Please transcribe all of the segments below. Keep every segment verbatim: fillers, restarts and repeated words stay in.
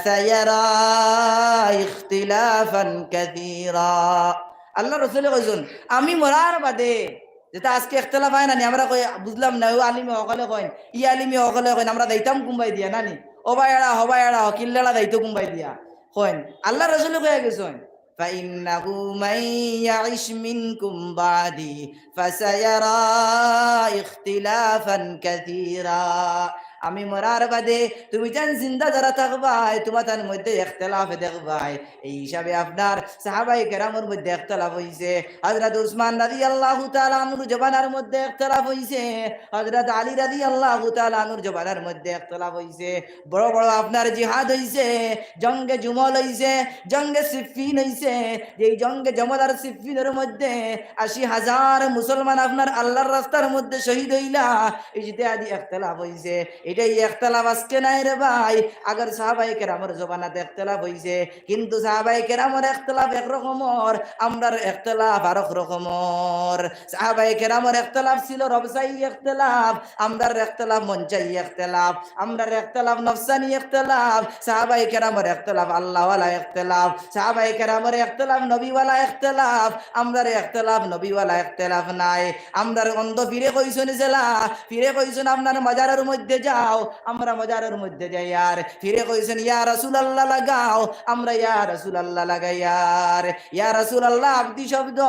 فسيرى اختلافا كثيرا। আল্লার রসুলে কইছইন, আমি মরার বাদে যেটা আজকে ইখতিলাফ অয় না নি, আমরা কই বুঝলাম না, অউ আলিমে অকলে কইন, ই আলিমে অকলে কইন, আমরা যাইতাম কুনবায় দিয়া না নি, ও ভাই এড়া, হ ভাই এড়া, হ কিল্লাড়া যাইতো কুনবায় দিয়া কইন। আল্লার রসুলে কইয়া গেছইন, فإنه من يعش منكم بعدي فسيرى اختلافا كثيرا। আমি মরার বাদে তুমি যেন জিন্দা যারা থাকবায়, তুমাতার মধ্যে ইখতিলাফ দেখবায়। এই হিসাবে আপনার সাহাবায়ে কেরামর মধ্যে ইখতিলাফ অইছে। হযরত উসমান রাদিয়াল্লাহু তাআলা আনহুর জমানার মধ্যে ইখতিলাফ অইছে, হযরত আলী রাদিয়াল্লাহু তাআলা আনহুর জমানার মধ্যে ইখতিলাফ অইছে। বড় বড় আপনার জিহাদ অইছে, জঙ্গে জুমল অইছে, জঙ্গে সিফফিন অইছে। যেই জঙ্গে জুমল আর সিফফিনর মধ্যে আশি হাজার মুসলমান আপনার আল্লার রাস্তার মধ্যে শহীদ অইলা, ইজতিহাদি ইখতিলাফ অইছে। ইটাই ইখতিলাফ আজকে নাই রে ভাই, আগর সাহাবায়ে কেরামর জমানাত ইখতিলাফ অইছে, কিন্তু সাহাবায়ে কেরামর ইখতিলাফ এক রকমর, আমরার ইখতিলাফ আরক রকমর। সাহাবায়ে কেরামর ইখতিলাফ ছিল রবচাই ইখতিলাফ, আমরার ইখতিলাফ মনচাই ইখতিলাফ, আমরার ইখতিলাফ নফসানি ইখতিলাফ, সাহাবায়ে কেরামর ইখতিলাফ আল্লাহওয়ালা ইখতিলাফ, সাহাবায়ে কেরামর ইখতিলাফ নবীওয়ালা ইখতিলাফ, আমরার ইখতিলাফ নবীওয়ালা ইখতিলাফ নায়। আমরার অন্ধ ফিরে কইছইন যেলা, ফিরে কইছইন আপনার মাজারর মধ্যে যাও, আমরা মাজারর মধ্যে যাইয়ার। ফিরে কইছইন, ইয়া রাসুলাল্লাহ লাগাও, আমরা ইয়া রাসুলাল্লাহ লাগাইয়ার। ইয়া রাসুলাল্লাহ আব্দি শব্দ,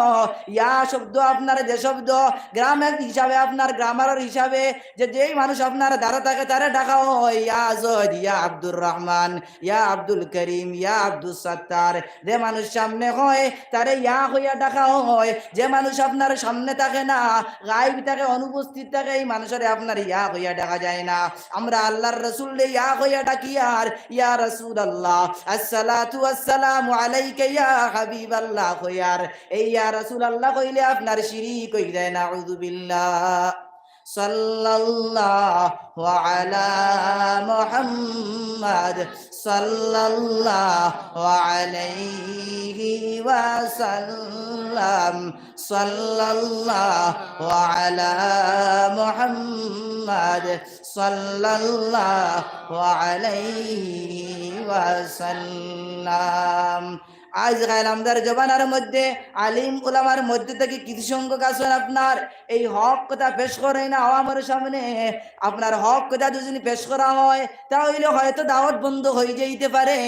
ইয়া শব্দ আপনার যে শব্দ, গ্রামের হিসাবে আপনার গ্রামারর হিসাবে যে যেই মানুষ আপনার দ্বারা থাকে তারে ডাকা অয়, ইয়া জয়দ, ইয়া আব্দুর রহমান, ইয়া আব্দুল করিম, ইয়া আব্দুস সত্তার। যে মানুষ সামনে অয় তারে ইয়া কইয়া ডাকা অয়, যে মানুষ আপনার সামনে থাকে না, গায়েব থাকে, অনুপস্থিত থাকে, এই মানুষরে আপনার ইয়া কইয়া ডাকা যায় না। আমরা আল্লার রসুলরে ইয়া কইয়া ডাকিয়ার, ইয়া রাসুলাল্লাহ, আসসালাতু ওয়াসসালামু আলাইকা ইয়া হাবিবাল্লাহ কইয়ার। এই ইয়া রাসুলাল্লাহ কইলে আপনার শিরিক অই যায়, নাউযুবিল্লাহ। সাল্লাল্লাহু আলা মুহাম্মাদ, সাল্লাল্লাহু আলাইহি ওয়াসাল্লাম, সাল্লাল্লাহু আলা মুহাম্মাদ, সাল্লাল্লাহু আলাইহি ওয়াসাল্লাম। আইজকাইল আমরার জমানার মধ্যে আলিম উলামার মধ্যে থাকি কিছু সংখ্যক আছইন আপনার এই হক কথা পেশ করইন না আওয়ামর সামনে। আপনার হক কথা যদি পেশ করা অয়, তা অইলে হয়তো দাওয়াত বন্ধ অই যাইতে পারে,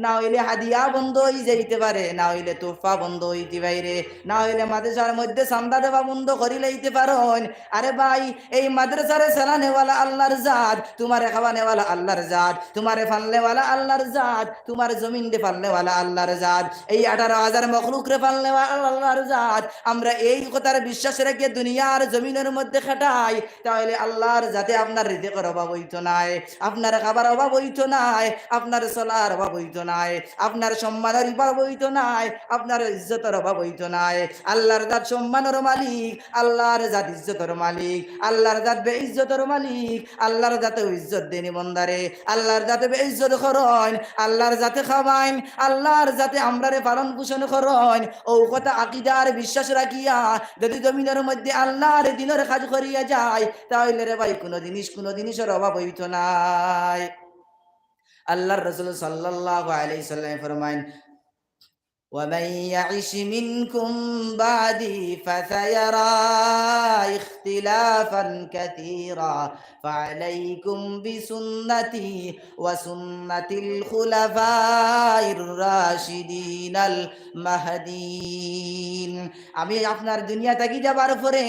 না অইলে হাদিয়া বন্ধ অই যাইতে পারে, না অইলে তোহফা বন্ধ অইতে পারে, না অইলে মাদ্রাসার মধ্যে চান্দা দেওয়া বন্ধ করি লাইতে পারইন। আরে ভাই, এই মাদ্রাসারে চালানেওয়ালা আল্লার জাত, তুমারে খাওয়ানেওয়ালা আল্লার জাত, তুমারে পালনেওয়ালা আল্লার জাত, তুমার জমিনরে পালনেওয়ালা আল্লার জাত, এই আঠারো হাজার মখলুকরে পালনেওয়ালা আল্লার জাত। আমরা এই কথার বিশ্বাস রাখিয়া দুনিয়ার জমিনর মধ্যে খাটাই, তা অইলে আল্লার জাতে আপনার রিজিকর অভাব অইতো নায়, আপনার খাবার অভাব অইতো নায়, আপনার চলার অভাব অইতো নায়, আপনার সম্মানর অভাব অইতো নায়, আপনার ইজ্জতর অভাব অইতো নায়। আল্লার জাত সম্মানর মালিক, আল্লার জাত ইজ্জতর মালিক, আল্লার জাত বেইজ্জতর মালিক, আল্লার জাতেও ইজ্জত দেইন বন্দারে, আল্লার জাতে বেইজ্জত করইন, আল্লার জাতে খাওয়াইন, আল্লার জাতে আমরারে পালন পোষণ করইন। অউ কথা আকিদার বিশ্বাস রাখিয়া যদি জমিনর মধ্যে আল্লার দিনর কাজ করিয়া যায়, তা অইলে রে ভাই, কুনু জিনিস, কুনু জিনিসর অভাব অইতো নায়। আল্লার রসুল সাল্লাল্লাহু আলাইহি ওয়াসাল্লামে ফরমাইন, ومن يعش منكم بعدي فسيرى اختلافا كثيرا فعليكم بسنتي وسنة الخلفاء الراشدين المهديين। আমি আপনার দুনিয়া থাকি যাবার পরে,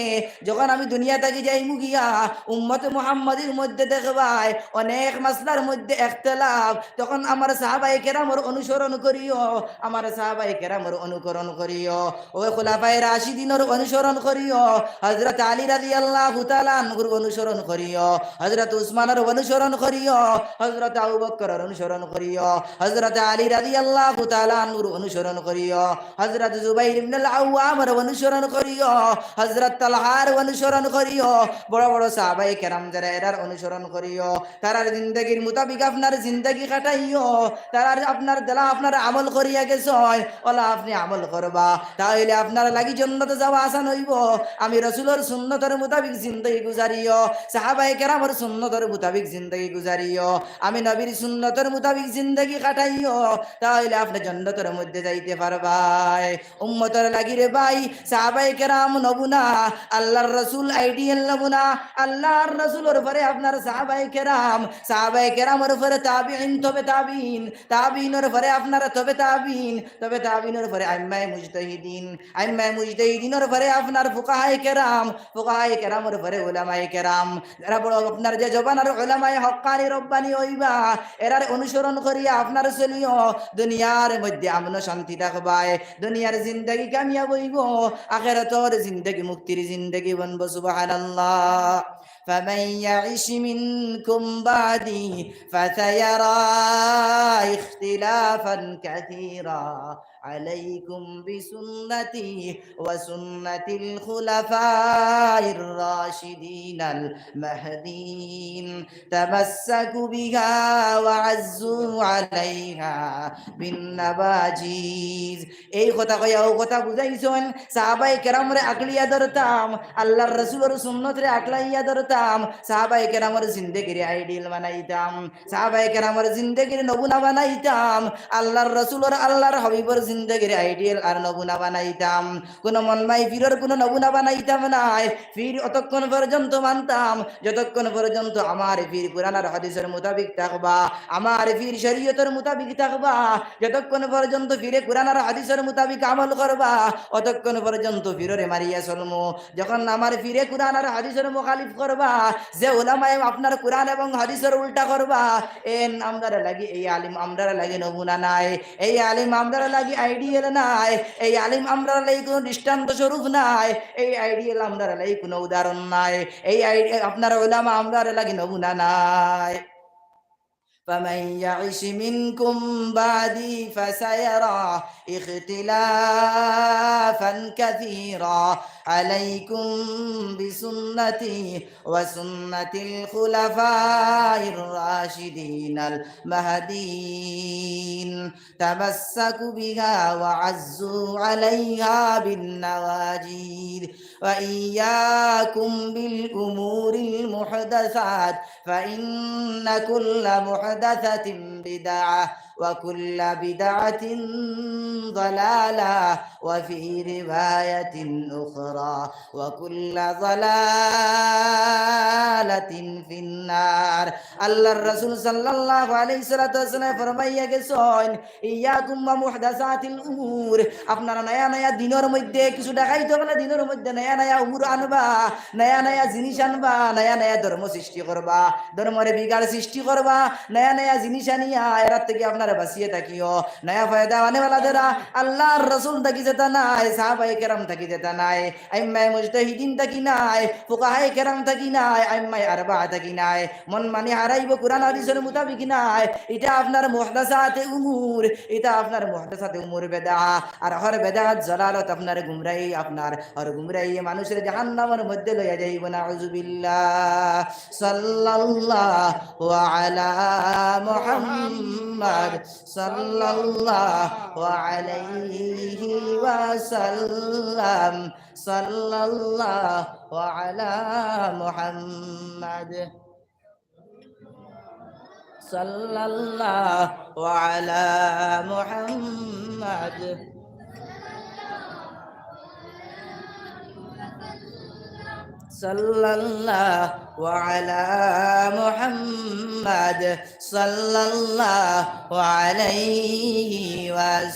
যখন আমি দুনিয়া থাকি যাইমু গিয়া, উম্মতে মুহাম্মাদির মধ্যে দেখবায় অনেক মাসলার মধ্যে ইখতিলাফ, তখন আমার সাহাবায়ে কেরামর অনুসরণ করিও, আমার সাহাবায়ে কেরামর অনুকরণ করিও। ও খুলাফায়ে রাশিদিনর অনুসরণ করিও, হযরত আলী রাদিয়াল্লাহু তাআলা আনহুর অনুসরণ করিও, হযরত উসমানর অনুসরণ করিও, হযরত আবু বকরর অনুসরণ করিও, হযরত আলী রাদিয়াল্লাহু তাআলা আনহুর অনুসরণ করিও, হযরত জুবাইর ইবনুল আওয়ামর অনুসরণ করিও, হযরত তালহার অনুসরণ করিও। বড় বড় সাহাবায়ে কেরাম যারা, এরার অনুসরণ করিও। তারার জিন্দেগির মোতাবিক আপনার জিন্দেগি কাটাইও। তারার আপনার দেলা আপনার আমল করিয়া গেছইন, অলা আপনে আমল করবা, তা অইলে আপনার লাগি জন্নতো যাওয়া আসান অইবো। আমি রসুলর সুন্নতর মুতাবিক জিন্দেগি গুজারিও, সাহাবায়ে কেরামর সুন্নতর মুতাবিক জিন্দেগি গুজারিও, আমি নবীর সুন্নতর মুতাবিক জিন্দেগি কাটাইও, তা অইলে আপনে জন্নতর মধ্যে যাইতে পারবায়। উম্মতর লাগি রে ভাই, সাহাবায়ে কেরাম নমুনা, আল্লার রসুল আইডিয়াল নমুনা, আল্লার রসুলর পরে আপনার সাহাবায়ে কেরাম, সাহাবায়ে কেরামর পরে তাবিইন, তবে তাবিইন, তাবিইনর পরে আপনার তবে তাবিইন, তবে তাবিইনর পরে আইম্মায়ে মুজতাহিদিন, আইম্মায়ে মুজতাহিদিনর পরে আপনার ফুকাহায়ে কেরাম, ফুকাহায়ে কেরামর পরে উলামায়ে কেরাম, যারা বড় আপনার যে জমানার উলামায়ে হক্কানি রব্বানি অইবা, এরার অনুসরণ করিয়া আপনার চলিও, দুনিয়ার মধ্যে আমন শান্তি থাকবায়, দুনিয়ার জিন্দেগি কামিয়াব অইবো, আখেরাতর জিন্দেগি মুক্তির জিন্দেগি বনবো। সুবহানাল্লাহ। فمن يعش منكم بعدي فسيرى اختلافا كثيرا عليكم بسنتي وسنة الخلفاء الراشدين المهديين تمسكوا بها وعضوا عليها بالنواجذ। এই কথা কইয়া অউ কথা বুঝাইছইন, সাহাবায়ে কেরামরে আকলিয়া ধরতাম, আল্লার রসুলর সুন্নতরে আকলাইয়া ধরতাম, সাহাবায়ে কেরামর জিন্দেগিরে আইডিয়াল বানাইতাম, সাহাবায়ে কেরামর জিন্দেগির নমুনা বানাইতাম, আল্লার রসুলর, আল্লার হাবিবর জিন্দেগির আইডিয়াল আর নমুনা বানাইতাম। কুনু মনমাই পীরর কুনু নমুনা বানাইতাম নায়। পীর অতক্ষণ পর্যন্ত মানতাম, যতক্ষণ পর্যন্ত আমার পীর কুরআন আর হাদিসর মুতাবিক থাকবা, আমার পীর শরীয়তর মুতাবিক থাকবা, যতক্ষণ পর্যন্ত পীরে কুরআন আর হাদিসর মুতাবিক আমল করবা, অতক্ষণ পর্যন্ত পীররে মানিয়া চলমু। যখন আমার পীরে কুরআন আর হাদিসর মুখালিফ করবা, যে উলামায়ে আপনার কুরআন এবং হাদিসর উল্টা করবা, এন আমরার লাগি, এই আলিম আমরার লাগি নমুনা নায়, এই আলিম আমরার লাগি আইডিয়াল নায়, এই আলিম আমরার লাগি কুনু দৃষ্টান্ত স্বরূপ নায়, এই আইডিয়াল আমরার লাগি কুনু উদাহরণ নায়, এই আইডি-, আপনার উলামা আমরার লাগি নমুনা নায়। فمن يعش منكم بعدي فسيرى اختلافا كثيرا عليكم بسنتي وسنة الخلفاء الراشدين المهديين تمسكوا بها وعضوا عليها بالنواجذ وإياكم بالأمور المحدثات فإن كل محدثة بدعة وكل بدعة ضلالة وفي رواية أخرى وكل ضلالة في النار. আল্লার রসুল সাল্লাল্লাহু আলাইহি সাল্লাতু ওয়াসাল্লাম ফরমাইয়া গেছইন, ইয়াকুম ওয়া মুহদাসাতিল উমুর, আপনারা নয়া নয়া দিনর মধ্যে কিছু দেখাইতে পারলে দিনর মধ্যে নয়া নয়া উমুর আনবা, নয়া নয়া জিনিস আনবা, নয়া নয়া ধর্ম সৃষ্টি করবা, ধর্মরে বিগাড় সৃষ্টি করবা, নয়া নয়া জিনিস আনিয়া এরার থাকি আপনারা বাঁচিয়া থাকিও। নয়া ফায়দা আনেওয়ালা যারা আল্লার রসুল থাকি যেতা নায়, সাহাবায়ে কেরাম থাকি যেতা নায়, আইম্মায়ে মুজতাহিদিন থাকি নায়, ফুকাহায়ে কেরাম থাকি নায়, আইম্মায়ে আরবাআ থাকি নায়। মন মানি হারাইবো কুরআন হাদিসর মুতাবিক নায়। ইটা আপনার মুহদাসাতে উমুর, ইটা আপনার মুহদাসাতে উমুর বেদাআ। আর হর বেদাআত জালালত আপনার গুমরাহি, আপনার হর গুমরাহি মানুষরে জাহান্নামর মধ্যে লইয়া যাইবো। নাউজুবিল্লাহ। সাল্লাল্লাহু আলা মুহাম্মাদ, সাল্লাল্লাহু আলাইহি ওয়াসাল্লাম। صلى الله على محمد، صلى الله على محمد، صلى الله على محمد، صلى الله عليه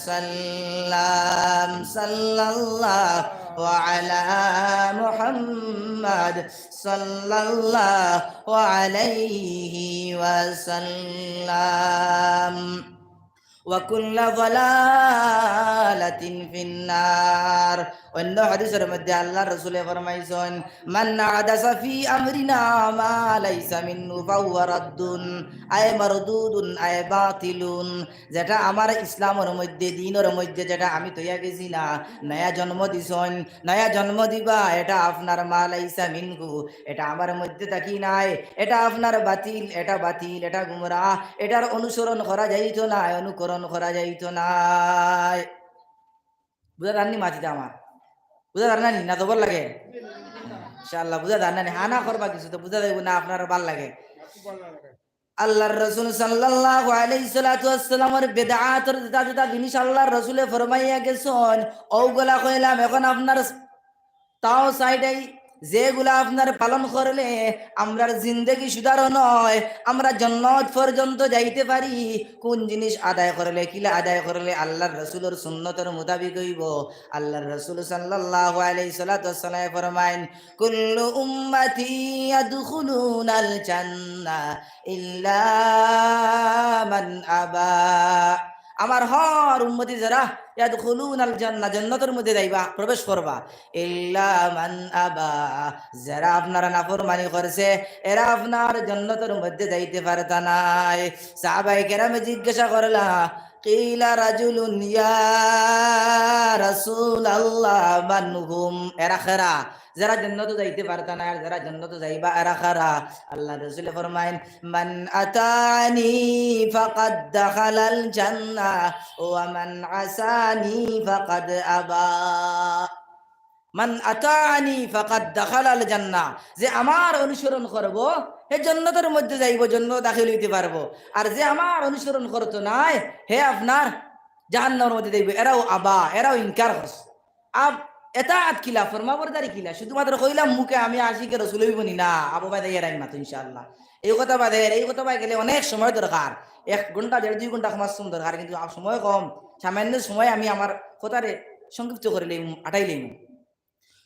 وسلم، صلى الله على محمد، صلى الله عليه وسلم، وكل ضلالة في النار. অন্য হাদিসর মধ্যে আল্লার রসুলে ফরমাইছইন, من أحدث في أمرنا ما ليس منه فهو رد، أي مردود، أي باطل। যেটা আমার ইসলামর মধ্যে, দ্বীনর মধ্যে যেটা আমি থইয়া গেছি না, নয়া জন্ম দিছইন, নয়া জন্ম দিবা, এটা আপনার মা লাইসা মিনহু, এটা আমার মধ্যে থাকি নায়, এটা আপনার বাতিল, এটা বাতিল, এটা গুমরাহ, এটার অনুসরণ করা যাইতো নায়, অনুকরণ করা যাইতো নায়। বুঝা যার নি মাতিতা আমার? বুঝা যার না নি? না জবর লাগে? ইনশাআল্লাহ, বুঝা যার না নি? হা না করবা কিছু তো বুঝা যাইবো না, আপনার ভালা লাগে। আল্লাহর রাসূল সাল্লাল্লাহু আলাইহি সাল্লাতু ওয়াসসালামর বেদাতর যেটা যেটা জিনিস আল্লাহর রাসূলে ফরমাইয়া গেছইন, অউগুলা কইলাম। এখন আপনার তাও সাইডে যেগুলা আপনার পালন করলে আমরার জিন্দেগি সুধারণ অয়, আমরা জন্নত পর্যন্ত যাইতে পারি। কোন জিনিস আদায় করলে, কিলা আদায় করলে আল্লাহর রাসূলর সুন্নতর মোতাবিক অইবো। আল্লাহর রাসূল সাল্লাল্লাহু আলাইহি সাল্লাতু ওয়াসসালাম ফরমাইন, "কুল্লু উম্মতি ইয়াদখুলুনাল জান্নাহ ইল্লা মান আবা।" আমার হর উম্মতি যারা ইয়াদখুলুনাল জান্নাহ, জান্নাতর মধ্যে যাইবা, প্রবেশ করবা। ইল্লা মান আবা, যারা আপনার নাফরমানি করছে, এরা আপনার জান্নাতর মধ্যে যাইতে পারতা নায়। সাহাবায়ে কেরামে জিজ্ঞাসা করলা, কিলা রাজুলুন ইয়া রাসূলাল্লাহ মান হুম? এরা কারা? যারা জান্নাতো যাইতে পারতা নায়, আর যারা জান্নাতো যাইবা, এরা কারা? আল্লাহর রাসূলে ফরমাইন, "মান আতানি ফাকাদ দাখালাল জান্নাহ ওয়া মান আসানি ফাকাদ আবা।" "মান আতানি ফাকাদ দাখালাল জান্নাহ।" যে আমার অনুসরণ করবো, হে জান্নাতর মধ্যে যাইবো, জান্নাতো দাখিল অইতে পারবো। আর যে আমার অনুসরণ করতো নায়, হে আপনার জাহান্নামর মধ্যে যাইবো। এরাও আবা, এরাও ইনকার করছে। আব এতাআত কিলা, ফরমাবরদারি কিলা? শুধুমাত্র কইলাম মুখে আমি আশিকে রসুল অইবো নি না, আবু বাদে এরাই মাতো ইনশাআল্লাহ। এই কথা বাদে, এই কথা বাদে গেলে অনেক সময় দরকার। এক ঘন্টা, দেড় দুই ঘন্টা কমাস কম দরকার, কিন্তু আ-, সময় কম। সামান্য সময় আমি আমার কথারে সংক্ষিপ্ত করিলাইমু, আটাইলাইমু।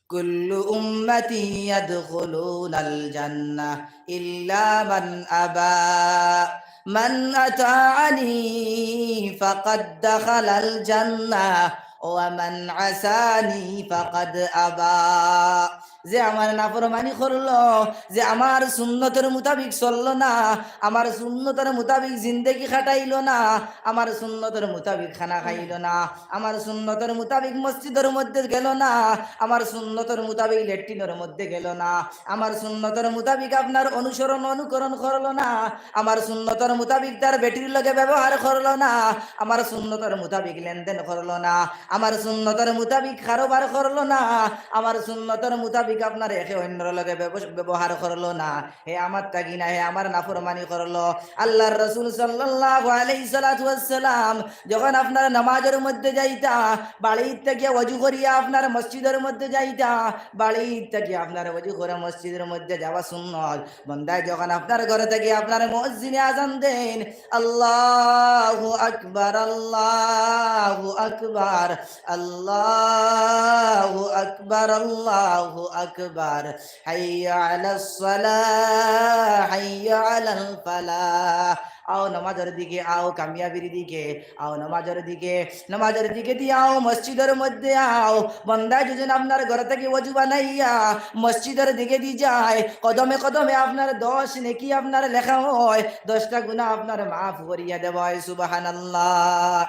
কুল্লু উম্মতি ইয়াদখুলুনাল জান্নাহ ইল্লা মান আবা। মান আতাআনি ফাকাদ দাখালাল জান্নাহ ওয়া মান আসানি ফাকাদ আবা। যে আমার নাফরমানি করলো, যে আমার সুন্নতর মোতাবিক চললো না, আমার সুন্নতর মোতাবিক জিন্দেগি কাটাইলো না, আমার সুন্নতর মোতাবিক খানা খাইলো না, আমার সুন্নতর মোতাবিক মসজিদর মধ্যে গেলো না, আমার সুন্নতর মোতাবিক লেট্রিনর মধ্যে গেলো না, আমার সুন্নতর মোতাবিক আপনার অনুসরণ অনুকরণ করলো না, আমার সুন্নতর মোতাবিক তার বেটির লগে ব্যবহার করলো না, আমার সুন্নতর মোতাবিক লেনদেন করলো না, আমার সুন্নতর মোতাবিক কারোবার করলো না, আমার সুন্নতর মোতাবিক আপনার একে অন্যর লগে ব্যব-, ব্যবহার করলো না, হে আমার তাগি না, হে আমার নাফরমানি করলো। আল্লাহর রাসূল সাল্লাল্লাহু আলাইহি সাল্লাতু ওয়াসসালাম যখন আপনার নামাজর মধ্যে যাইতা, বাড়িত থাকিয়া ওযু করিয়া আপনার মসজিদর মধ্যে যাইতা, বাড়িত থাকিয়া আপনার ওযু করে মসজিদর মধ্যে যাওয়া সুন্নত। বন্দায় যখন আপনার ঘরে থাকিয়া আপনার মুয়াজ্জিনে আজান দেইন, "আল্লাহু আকবার, আল্লাহু আকবার, আল্লাহু আকবার, আল্লাহু আকবার, হাইয়া আলাস সালাহ, হাইয়া আলাল ফালাহ।" আও নামাজর দিকে, আও কামিয়াবির দিকে, আও নামাজর দিকে, নামাজর দিকে দি আও, মসজিদর মধ্যে আও। বন্দায় যখন আপনার ঘর থাকি ওযু বানাইয়া মসজিদর দিকে দি যায়, কদমে কদমে আপনার দশ নেকি আপনার লেখা হয়, দশটা গুনাহ আপনার মাফ করিয়া দেওয়া হয়। সুবহানাল্লাহ।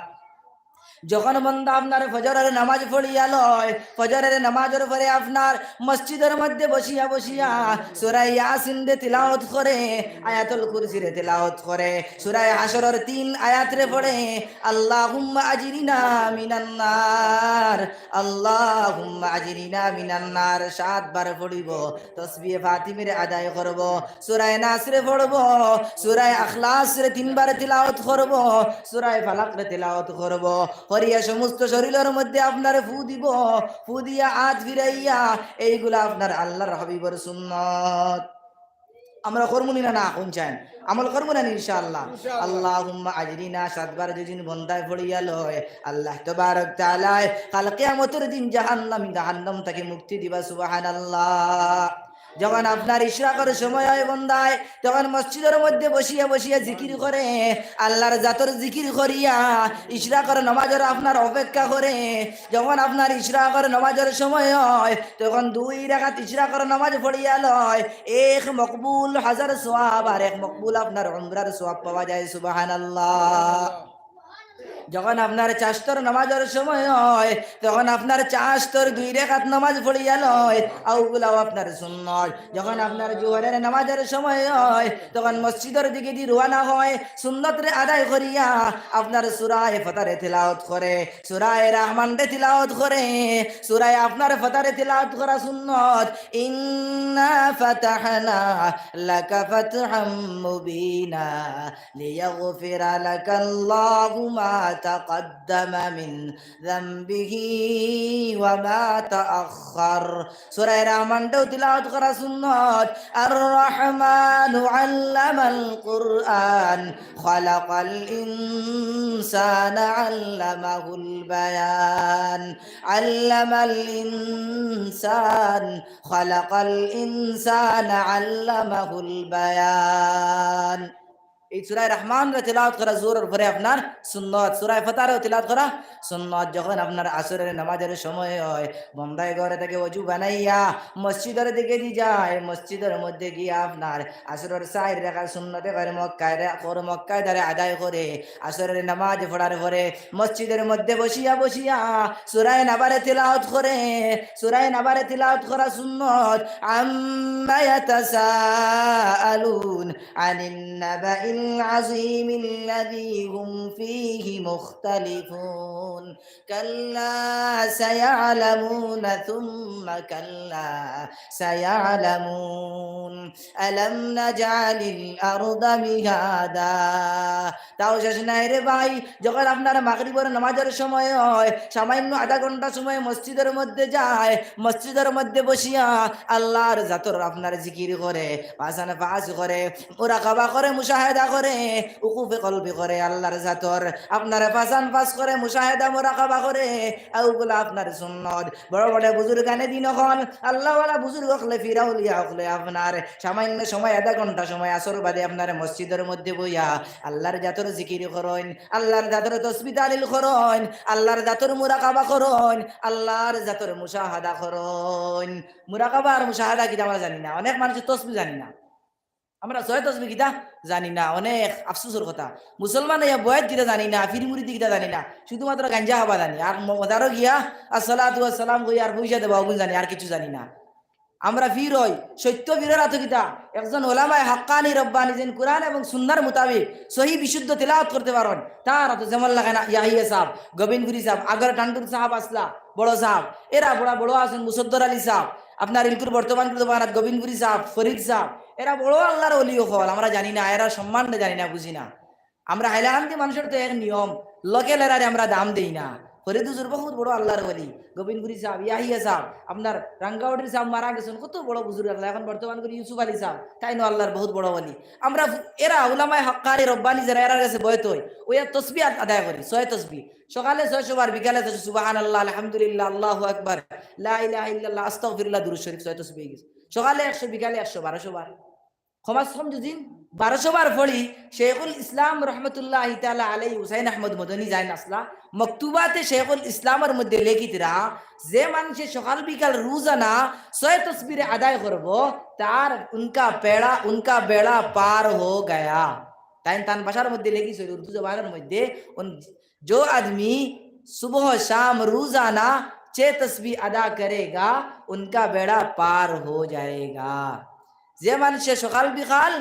যখন বন্দা আপনার ফজরের নামাজ পড়িয়া লয়, ফজরের নামাজর পরে আপনার মসজিদর মধ্যে বসিয়া বসিয়া সূরা ইয়াসিন রে তিলাওয়াত করে, আয়াতুল কুরসি রে তিলাওয়াত করে, সূরা হাশরর তিন আয়াত রে পড়ে, "আল্লাহুম্মা আজিরিনা মিনান নার, আল্লাহুম্মা আজিরিনা মিনান নার" সাতবার পড়িবো। তসবিহে ফাতিমিরে আদায় করবো, সূরায়ে নাসরে পড়বো, সূরায়ে ইখলাসরে তিনবার তিলাওয়াত করবো, সূরায়ে ফালাকরে তিলাওয়াত করবো। করিয়া সমস্ত শরীলর মধ্যে আপনারে ফু দিবো, ফু দিয়া আত ফিরাইয়া, এইগুলা আপনার আল্লাহর হাবিবর সুন্নত। আমরা করমু নি না, না, কোন চাইন? আমল করমু না নি ইনশাআল্লাহ? ইনশাআল্লাহ। আল্লাহুম্মা আজিরিনা সাতবার যদি বন্দায় পড়িয়া লয়, আল্লাহ তাবারক তাআলায় কাল কিয়ামতর দিন জাহান্নাম, জাহান্নাম থাকি মুক্তি দিবা। সুবহানাল্লাহ। যখন আপনার ইশরাকর সময় হয় বন্দায়, তখন মসজিদর মধ্যে বসিয়া বসিয়া জিকির করে, আল্লাহর জাতর জিকির করিয়া ইশরাকর নামাজর আপনার অপেক্ষা করে। যখন আপনার ইশরাকর নামাজর সময় হয়, তখন দুই রাকাত ইশরাকর নামাজ পড়িয়া লয়, এক মকবুল হাজার সওয়াব আর এক মকবুল আপনার উমরার সওয়াব পাওয়া যায়। সুবহানাল্লাহ। যখন আপনার চাস্তর নামাজর সময় অয়, তখন আপনার চাস্তর দুই রেকাত নামাজ পড়িয়া লয়, অউগুলাও আপনার সুন্নত। যখন আপনার জোহরের নামাজর সময় অয়, তখন মসজিদর দিকেদি রওয়ানা অয়, সুন্নতরে আদায় করিয়া আপনার সূরায়ে ফাতারে তিলাওয়াত করে, সূরায়ে রহমানরে তিলাওয়াত করে, সূরায়ে আপনার ফাতারে তিলাওয়াত করা সুন্নত। إنا فتحنا لك فتحا مبينا ليغفر لك الله ما تقدم من ذنبه وما تأخر. সূরায়ে রহমানটাও তিলাওয়াত করা সুন্নত। الرحمن علم القرآن خلق الإنسان علمه البيان. علم الإنسان خلق الإنسان علمه البيان. এই সূরায়ে রহমানরে তিলাওয়াত করা জোহরর পরে আপনার সুন্নত, সূরায়ে ফাতারও তিলাওয়াত করা সুন্নত। যখন আপনার আসরের নামাজর সময় অয়, বন্দায় ঘর থাকি অজু বানাইয়া মসজিদর দিকেদি যায়, মসজিদর মধ্যে গিয়া আপনার আসরর চাইর রেকাত সুন্নতে ঘরে মক্কায় রে-, ঘরে মক্কায় দারে আদায় করে, আসরের নামাজ পড়ার পরে মসজিদর মধ্যে বসিয়া বসিয়া সূরায়ে নাবারে তিলাওয়াত করে, সূরায়ে নাবারে তিলাওয়াত করা সুন্নত। عم يتساءلون عن النبأ العظيم الذي هم فيه مختلفون. كلا سيعلمون ثم كلا سيعلمون. ألم نجعل الأرض مهادا. তাও শেষ নাই রে ভাই, যখন আপনার মাগরিবর নামাজর সময় অয়, সামান্য আধা ঘন্টা সময় মসজিদর মধ্যে যায়, মসজিদর মধ্যে বসিয়া আল্লাহর জাতর আপনার জিকির করে, পাশান পাশ করে, মুরাকাবা করে, মুশাহাদা করে, উকুফে কলবি করে আল্লাহর জাতর। আপনার পাশান পাশ করে, মুশাহাদা, মুরাকাবা করে, অউগুলা আপনার সুন্নত। বড় বড় বুজুর্গানে দিন অকল, আল্লাহওয়ালা বুজুর্গ অকলে, পীর আউলিয়া অকলে আপনার সামান্য সময়, আধা ঘন্টা সময় আসর বাদে আপনার মসজিদর মধ্যে বইয়া আল্লাহর জাতর জিকির করইন, আল্লাহর জাতর তসবি তাহলিল করইন, আল্লাহর জাতর মুরাকাবা করইন, আল্লাহর জাতর মুশাহাদা করইন। মুরাকাবা আর মুশাহাদা কিতা আমরা জানি না, অনেক মানুষে তসবি জানি না। আমরা ছয় তসবি কিতা জানি না, অনেক আফসোসর কথা। মুসলমান অইয়া বয়াত কিতা জানি না, পীর মুরিদি কিতা জানি না, শুধুমাত্র গাঞ্জা খাবা জানি, আর ম-, মজারো গিয়া আসসালাতু ওয়াসসালাম কই আর পয়সা দেবা অগুন জানি, আর কিচ্ছু জানি না। আমরা পীর অই, সত্য পীরর আতো কিতা? একজন ওলামায়ে হাক্কানি রব্বানি যেইন কুরআন এবং সুন্নাহর মোতাবেক সহি বিশুদ্ধ তিলাওয়াত করতে পারইন, তার আতো যেমন লাগে না ইয়াহিয়া সাব, গোবিন্দপুরি সাব, আগর টান্ডুর সাব আছলা, বড় সাব, এরা বড় বড় আছইন, মুসদ্দর আলী সাব, আপনার ইলকুর বর্তমান কুরআন গোবিন্দপুরি সাব, ফরিদ সাব, এরা বড় আল্লাহর ওলি অকল, আমরা জানি না, এরা সম্মান জানি না, বুঝি না। আমরা হাইলাকান্দি মানুষর তো এক নিয়ম, লোকেল এরারে আমরা দাম দেই না। ফরিদ হুজুর বহুত বড় আল্লাহর ওলি, গোবিন্দপুরি সাব, ইয়াহিয়া সাব, আপনার রাঙ্গাউটির সাব মারা গেছইন, কত বড় বুজুর্গ আছলা, এখন বর্তমান করি ইউসুফ আলী সাব, তাইনও আল্লাহর বহুত বড় ওলি। আমরা এরা উলামায়ে হাক্কানি রব্বানি যেরা এরার গেছে বয়াত অই, অইয়া তসবি আদ-, আদায় করি, ছয় তসবি। সকালে ছয়শো বার, বিকালে ছয়শো, সুবহানাল্লাহ, আলহামদুলিল্লাহ, আল্লাহু আকবার, লা ইলাহা ইল্লাল্লাহ, আস্তাগফিরুল্লাহ, দুরূদ শরীফ, ছয় তসবি অই গেছে। সকালে একশো, বিকালে একশো, বারোশো বার। কমাস কম যদি বারোশো বার পড়ি, শেখুল ইসলাম রহমতুল্লাহি তাআলা আলাইহি হুসাইন আহমদ মদনী যেইন আছলা, মকতুবাতে শেখুল ইসলামর মধ্যে লেখিতরা, যে মানষে সকাল বিকাল রোজানা ছয় তসবিরে আদায় করবো, তার উনকা বেড়া, উনকা বেড়া পার হো গয়া। তাইন তান ভাষার মধ্যে লেখিছইন, উর্দু জবানর মধ্যে, উন-, जो आदमी सुबह शाम रोजाना छह तस्बीह अदा करेगा, उनका बेड़ा पार हो जाएगा। যে মানষে সকাল বিকাল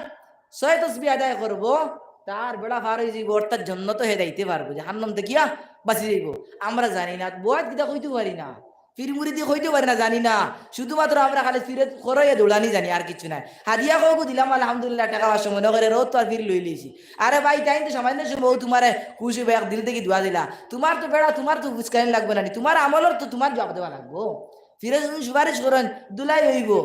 ছয় তসবি আদায় করবো, তার বেড়া পার অই যাইবো, অর্থাৎ জন্নতো হে যাইতে পারবো, জাহান্নাম থাকিয়া বাঁচি যাইবো। আমরা জানি না, বয়াত কিতা কইতে পারি না, পীর মুরিদি কইতে পারি না, জানি না। শুধুমাত্র আমরা খালি পীরে করইয়া দৌড়ানি জানি, আর কিচ্ছু নাই। হাদিয়া কওগু দিলাম, আলহামদুলিল্লাহ, টেকা পাঁচশো মনো করি রোজ তো আর পীর লইলিছি। আরে ভাই, তাইন তো সামান্য সময় তুমারে খুশি বা এক দিল থাকি দোয়া দিলা। তুমার তো বেড়া, তুমার তো ফুসকানি লাগবো না নি, তুমার আমলর তো তুমার জবাব দেওয়া লাগবো। পীরে যদি সুপারিশ করইন, দুলাই অইবো।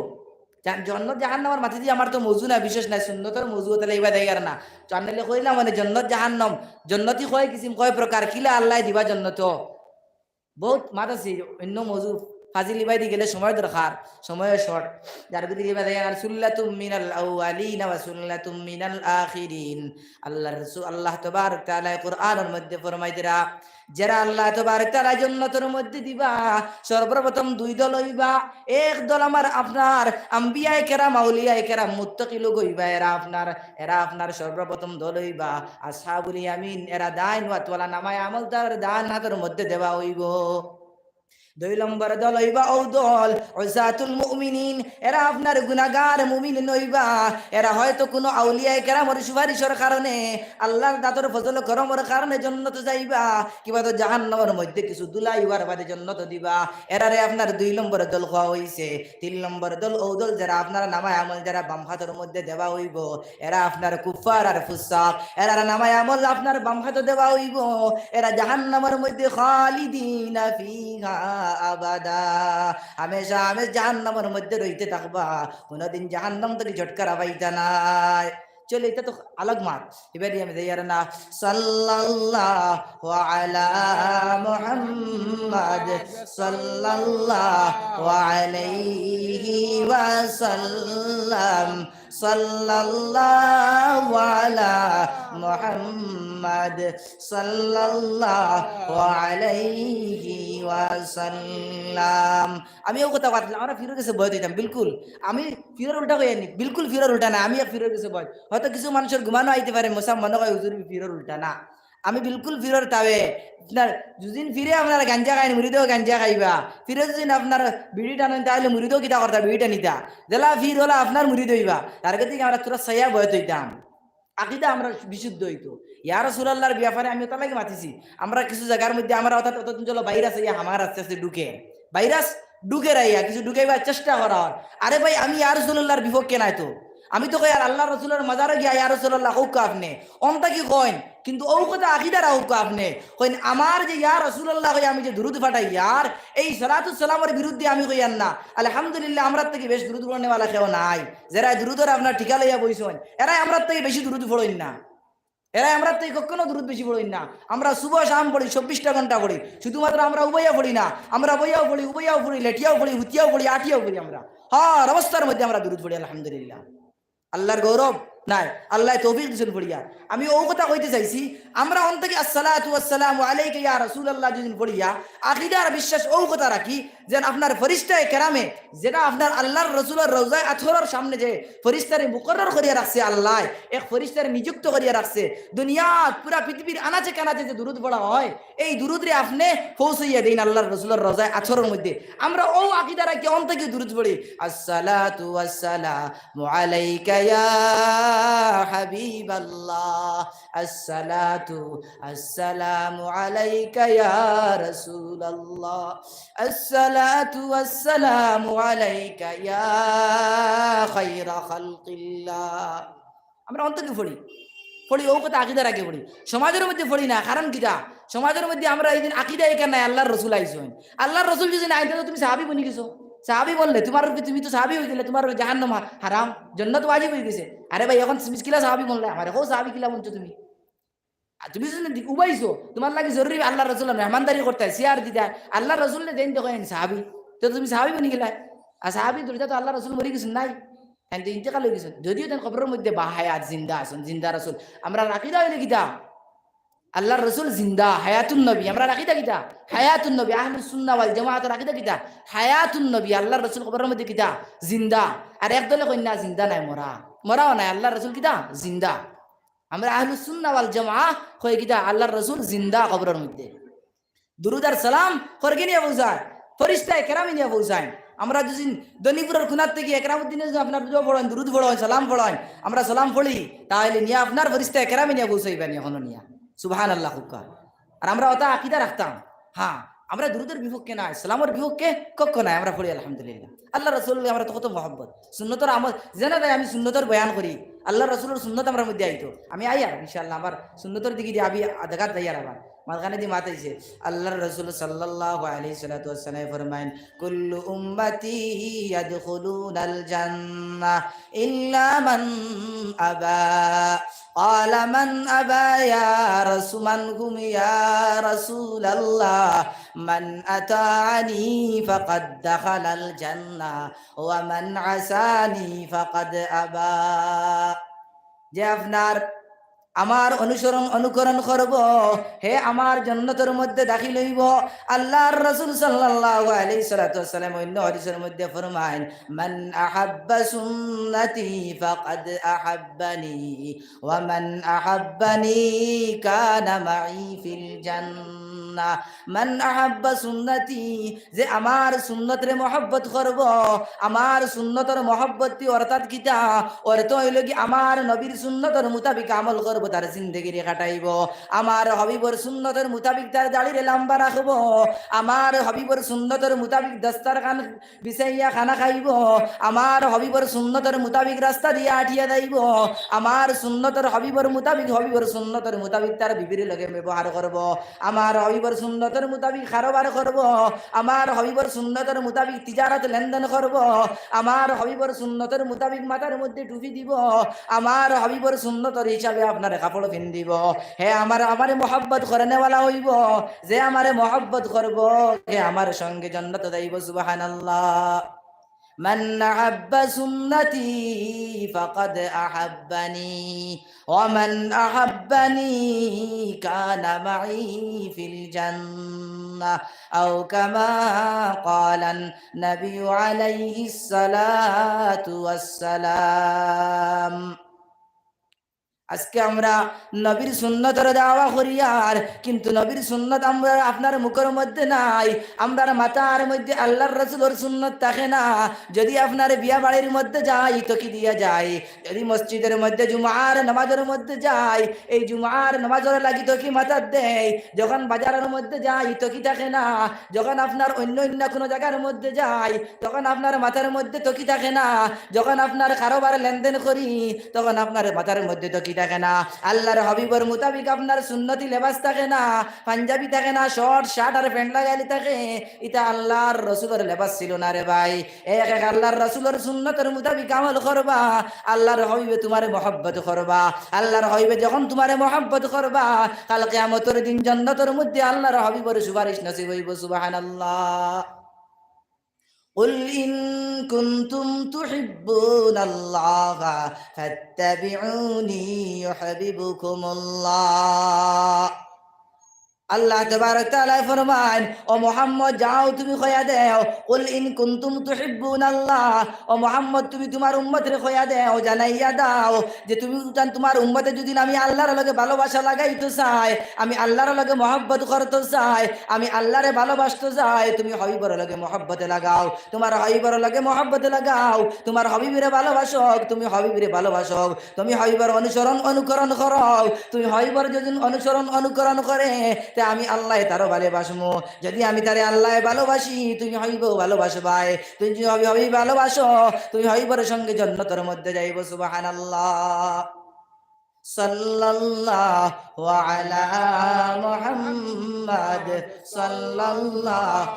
জান-, জন্নত জাহান্নামর মাঝে দিয়া আমার তো মৌজু না, বিশেষ নাই, সুন্নতর মৌজু অইলে ইবা দেয় আর না। জানলে কইলাম মানে জন্নত জাহান্নাম, জন্নতি কয় কিসিম, কয় প্রকার, কিলা আল্লায় দিবা জন্নত। বহুত মাত আছে, অন্য মৌজু ফাজিল ইবাদি গেলে সময় দরকার, সময় short। যার গতিকে ইবাদি আর সুল্লাতুম মিনাল আউয়ালিন ওয়া সুল্লাতুম মিনাল আখিরিন। আল্লাহ রসুল, আল্লাহ তবারক তাআলা কোরআনের মধ্যে ফরমাইতরা, যেরা আল্লাহ তবারক তাআলা জন্নতর মধ্যে দিবা, সর্বপ্রথম দুই দল অইবা। এক দল আমার আপনার আম্বিয়ায়ে কেরাম, আউলিয়ায়ে কেরাম, মুত্তাকি লোক অইবা। এরা আপনার, এরা আপনার সর্বপ্রথম দল অইবা আসহাবুল ইয়ামিন। এরা দাইন ওয়াতওয়ালা, নামায়ে আমল তারার ডান হাতর মধ্যে দেওয়া অইবো। দুই নম্বর দল অইবা অউ দল, উসাতুল মুমিনিন। এরা আপনার গুনাগার মুমিন নইবা। এরা হয়তো কুনু আউলিয়ায়ে কেরামর সুপারিশর কারণে, আল্লাহর দাতর ফজল করমর কারণে জন্নত যাইবা, কিবা তো জাহান্নামর মধ্যে কিছু ধুলা অইবার বাদে জন্নত দিবা। এরারে আপনার দুই নম্বর দল কওয়া অইছে। তিন নম্বর দল অউ দল, যেরা আপনার নামায়ে আমল যেরা বাম হাতর মধ্যে দেওয়া অইবো, এরা আপনার কুফফার আর ফুসসাক, এরার নামায়ে আমল আপনার বাম হাতো দেওয়া অইবো। এরা জাহান্নামর মধ্যে খালিদিনা ফিহা আবাদা, হামেশা হামেশ জাহান্নামর মধ্যে রইতে থাকবা, কুনুদিন জাহান্নাম থাকি ছুটকারা পাইতা নায়। চলে, ইটা তো আলাগ মাত। ইবাদি আমি যাইয়ার না। সাল্লাল্লাহু আলা মুহাম্মাদ, সাল্লাল্লাহু আলাইহি ওয়াসাল্লাম। সাল্লাল্লাহু আলা মুহাম্মাদ সাল্লাল্লাহু আলাইহি ওয়াসাল্লাম। আমি অউ কথা মাতলাম, আমরা ফিরর গেছে বয়ত অইতাম, বিলকুল। আমি ফিরর উল্টা কইয়ার নি, বিলকুল ফিরর উল্টা না, আমি এক ফিরর গেছে বয়ত। হয়তো কিছু মানুষর ঘুমানো আইতে পারে, মশা মনে কয় হুজুর ফিরর উল্টা না। আমি বিলকুল ফিরর তাবে। আপনার যুদিন ফিরে আপনার গাঞ্জা খাইন, মুরিদেও গাঞ্জা খাইবা। ফিরে যুদিন আপনার বিড়ি টানইন, তাইলে মুরিদেও কিতা করতা, বিড়ি টানিতা। যেলা ফির অলা আপনার মুরিদ অইবা। তার গতিকে আমরা থুড়া চাইয়া বয়ত অইতাম। আকিদা আমরার বিশুদ্ধ অইতো। ইয়া রাসুলাল্লাহর ব্যাপারে আমি অতার লাগি মাতিছি। আমরা কিছু জাগার মধ্যে আমরা অর্থাৎ অত চলো ভাইরাস আইয়া আমার আস্তে আস্তে ঢুকে। ভাইরাস ঢুকে রাইয়া কিছু ঢুকাইবার চেষ্টা করা অর। আরে ভাই, আমি ইয়া রাসুলাল্লাহর বিপক্ষে নায় তো। আমি তো কই, আর আল্লাহর রসুলর মাজারো গিয়া, "ইয়া রাসুলাল্লাহ, কউক্কা আপনে।" অন থাকি কইন, কিন্তু অউ কথা আকিদার কউক্কা আপনে। কইন, "আমার যে ইয়া রাসুলাল্লাহ কইয়া আমি যে দুরুদ ফাটাইয়ার, এই সালাতুস সালামর বিরুদ্ধে আমি কইয়ার না। আলহামদুলিল্লাহ, আমরার থাকি বেশ দুরুদ পড়নেওয়ালা কেউ নাই। যেরা দুরুদর আপনার ঠিকা লইয়া বইছইন, এরাই আমরার থাকি বেশি দুরুদ পড়ইন না। এরাই আমরার থাকি কখনো দুরুদ বেশি পড়ইন না। আমরা সুবহ শাম পড়ি, চব্বিশটা ঘন্টা পড়ি। শুধুমাত্র আমরা উবাইয়া পড়ি না, আমরা বইয়াও পড়ি, উবাইয়াও পড়ি, লেটিয়াও পড়ি, হুতিয়াও পড়ি, আটিয়াও পড়ি আমরা। হর অবস্থার মধ্যে আমরা দুরুদ পড়ি, আলহামদুলিল্লাহ।" আল্লাহর গৌরব নায়, আল্লায় তৌফিক দিছইন পড়িয়া। আমি অউ কথা কইতে চাইছি, আমরা অন থাকি আসসালাতু ওয়াসসালামু আলাইকা ইয়া রাসুলাল্লাহ যুদি পড়িয়া, আকিদার বিশ্বাস অউ কথা রাখি, যেন আপনার ফিরিস্তায়ে কেরামে, যেটা আপনার আল্লাহর রসুলর রওজায়ে আতহরর সামনে যে ফিরিস্তারে মুকররর করিয়া রাখছে আল্লায়, এক ফিরিস্তারে নিযুক্ত করিয়া রাখছে, দুনিয়াত পুরা পৃথিবীর আনাচে কানাচে যে দুরুদ পড়া অয়, এই দুরুদরে আপনে পৌঁছাইয়া দেইন আল্লাহর রসুলর রওজায়ে আতহরর মধ্যে। আমরা অউ আকিদা রাখি অন থাকি দুরুদ পড়ি, আসসালাতু ওয়াসসালামু আলাইকা ইয়া হাবিবাল্লাহ, আসসালাতু আসসালামু আলাইকা ইয়া রাসুলাল্লাহ, আসসালাতু ওয়াসসালামু আলাইকা ইয়া খায়রা খালকিল্লাহ। আমরা অন থাকি পড়ি, পড়ি, অউ কথা আকিদার আগে পড়ি, সমাজর মধ্যে পড়ি না। কারণ কিতা? সমাজর মধ্যে আমরা এইদিন আকিদা এখান নাই, আল্লাহর রসুল আইছইন। আল্লাহর রসুল যুদি না আইতা তো তুমি সাহাবি বনি গেছো। সাহাবি বনলে তুমার, তুমি তো সাহাবি অইগেলে, তুমার জাহান্নাম হা-, হারাম, জন্নত ওয়াজিব অইগেছে। আরে ভাই, অখন তুমি কিলা সাহাবি বনলে? আমারে কও সাহাবি কিলা বনছো তুমি? আর তুমি যদি উবাইছো, তুমার লাগি জরুরি আল্লাহর রসুলর মেহমানদারি করতায়, চেয়ার দিতায়, আল্লাহর রসুলরে দেইন দেখো সাহাবি, তে তুমি সাহাবি বনি গেলায়। আর সাহাবি দুইটা তো আল্লাহর রসুল মরি গেছইন নাই, তাইন তো ইন্তেকাল অইগেছইন। যদিও তান কবরর মধ্যে বাহায়াত জিন্দা আছইন, জিন্দা রসুল। আমরার আকিদা অইলে কিতা? আল্লাহর রসুল জিন্দা, হায়াতুন নবী। আমরার আকিদা কিতা? হায়াতুন নবী। আহলুস সুন্নাহ ওয়াল জামাআতর আকিদা কিতা? হায়াতুন নবী। আল্লাহর রসুল কবরর মধ্যে কিতা? জিন্দা। আর এক দলে কইন না, জিন্দা নায়, মরা। মরাও নায়, আল্লাহর রসুল কিতা? জিন্দা। আমরা আহলুস সুন্নাহ ওয়াল জামাআহ কই কিতা? আল্লাহর রসুল জিন্দা কবরর মধ্যে। দুরুদ আর সালাম খরগে নিয়া পৌঁছায়, ফিরিস্তায়ে কেরামে নিয়া পৌঁছায়। আমরা যুদি দনিপুরর কুনার থাকি একরামুদ্দিনে যুদি আপনার দোয়া পড়ইন, দুরুদ পড়ইন, সালাম পড়ইন, আমরা সালাম পড়ি, তাইলে নিয়া আপনার ফিরিস্তায়ে কেরামে নিয়া পৌঁছাইবা নিয়া, অনো নিয়া। সুবহানাল্লাহ কউক্কা। আর আমরা অতা আকিদা রাখতাম। হ্যাঁ, আমরা দুরুদর বিপক্ষে নায়, সালামর বিপক্ষে কখনো নায়, আমরা পড়ি আলহামদুলিল্লাহ। আল্লাহর রসুল আমরা তো কত মহব্বত। সুন্নতর আমল, যেন তাই আমি সুন্নতর বয়ান করি, আল্লাহর রসুলর সুন্নত আমরার মধ্যে আইতো। আমি আইয়ার, ইনশাআল্লাহ, আমার সুন্নতর দিকে দিয়া আমি আধাঘাত যাইয়ার আবার। মাঝখানে দি মাত আইছে, আল্লাহর রসুল সাল্লাল্লাহু আলাইহি সাল্লাতু ওয়াসসালামে ফরমাইন, "কুল্লু উম্মতি ইয়াদখুলুনাল জান্নাহ ইল্লা মান আবা।" ক্বালা, "মান আবা ইয়া রাসু-, মান হুম ইয়া রাসুলাল্লাহ?" من أطاعني فقد دخل الجنة ومن عصاني فقد أبى। যে আপনার আমার অনুসরণ অনুকরণ করব, হে আমার জন্নতর মধ্যে দাখিল অইব। আল্লাহর রাসূল সাল্লাল্লাহু আলাইহি সাল্লাতু ওয়াসসালাম অন্য হাদিসর মধ্যে ফরমাইন, من أحب سنتي فقد أحبني ومن أحبني كان معي في الجنة। من أحب سنتي, যে আমার সুন্নতরে মহব্বত করব, আমার সুন্নতর মহব্বতটি অর্থাৎ কিতা? অর্থ অইল কি, আমার নবীর সুন্নতর মুতাবিক আমল করব, তার জিন্দেগিরে কাটাইব। আমার হাবিবর সুন্নতর মুতাবিক তার দাড়িরে লম্বা রাখব। আমার হাবিবর সুন্নতর মুতাবিক দস্তরখান বিছাইয়া খানা খাইব। আমার হাবিবর সুন্নতর মুতাবিক রাস্তা দিয়া আটিয়া যাইব। আমার সুন্নতর হাবিবর মুতাবিক, হাবিবর সুন্নতর মুতাবিক তার বিবির লগে ব্যবহার করব। আমার হাবিবর সুন্নতর মুতাবিক কারবার করব। আমার হাবিবর সুন্নতর মুতাবিক তিজারত লেনদেন করব। আমার হাবিবর সুন্নতর মুতাবিক মাথার মধ্যে টুপি দিব। আমার হাবিবর সুন্নতর হিসাবে আপনারে কাপড় পিন্দিব। হে আমার, আমারে মহব্বত করনেওয়ালা অইব। যে আমারে মহব্বত করব, হে আমার সঙ্গে জন্নত যাইব। সুবহানাল্লাহ। من أحب سنتي فقد أحبني ومن أحبني كان معي في الجنة أو كما قال النبي عليه الصلاة والسلام। আজকে আমরা নবীর সুন্নতর দাওয়া করিয়ার, কিন্তু নবীর সুন্নত আমরার আপনার মুখর মধ্যে নাই, আমরার মাথার মধ্যে আল্লাহর রাসূলর সুন্নত থাকে না। যদি আপনার বিয়া বাড়ির মধ্যে যাই, তকি দিয়া যাই, যদি মসজিদর মধ্যে জুমার নামাজর মধ্যে যাই, এই জুমার নামাজর লাগি তকি মাথাত দেই, যখন বাজারর মধ্যে যাই, তকি থাকে না। যখন আপনার অন্য অন্য কোনো জাগার মধ্যে যাই, তখন আপনার মাথার মধ্যে তকি থাকে না। যখন আপনার কারবার লেনদেন করি, তখন আপনার মাথার মধ্যে তকি থাকে না। আল্লাহর হাবিবর মুতাবিক আপনার সুন্নতি লেবাস থাকে না, পাঞ্জাবি থাকে না, শর্ট শার্ট আর প্যান্ট লাগাইলে থাকে। ইতা আল্লাহর রাসূলর লেবাস ছিল না রে ভাই। এক এক আল্লাহর রাসূলর সুন্নতর মুতাবিক আমল করবা, আল্লাহর হাবিবে তুমারে মহব্বত করবা। আল্লাহর হাবিবে যখন তুমারে মহব্বত করবা, কাল কিয়ামতর দিন জন্নতর মধ্যে আল্লাহর হাবিবর সুপারিশ নসিব অইব। সুবহানাল্লাহ। قل إن كنتم تحبون الله فاتبعوني يحببكم الله। আল্লাহ তাবারক তাআলায় ফরমাইন, "ও মুহাম্মদ, যাও তুমি কইয়া দেও, قل إن كنتم تحبون الله, ও মুহাম্মদ, তুমি তুমার উম্মতরে কইয়া দেও, জানাইয়া দাও যে তুমি উতান তুমার উম্মতে যদি আমি আল্লাহর লগে ভালোবাসা লাগাইতো চাই, আমি আল্লাহর লগে মহব্বত করতো চাই, আমি আল্লাহরে ভালোবাসতো চাই, তুমি হাবিবর লগে মহব্বতে লাগাও, তুমার হাবিবর লগে মহব্বতে লাগাও, তুমার হাবিবরে ভালোবাসো, তুমি হাবিবরে ভালোবাসো।" তুমি হাবিবর অনুসরণ অনুকরণ করো, তুমি হাবিবর যদি অনুসরণ অনুকরণ করে, তে আমি আল্লায় তারও ভালোবাসমু। যদি আমি তারে আল্লায় ভালোবাসি, তুমি হাবিবও ভালোবাসবায়। তুমি যদি হাবি-, হাবিব ভালোবাসো, তুমি হাবিবর সঙ্গে জন্নতর মধ্যে যাইবো। সুবহানাল্লাহ। صلى الله على محمد، صلى الله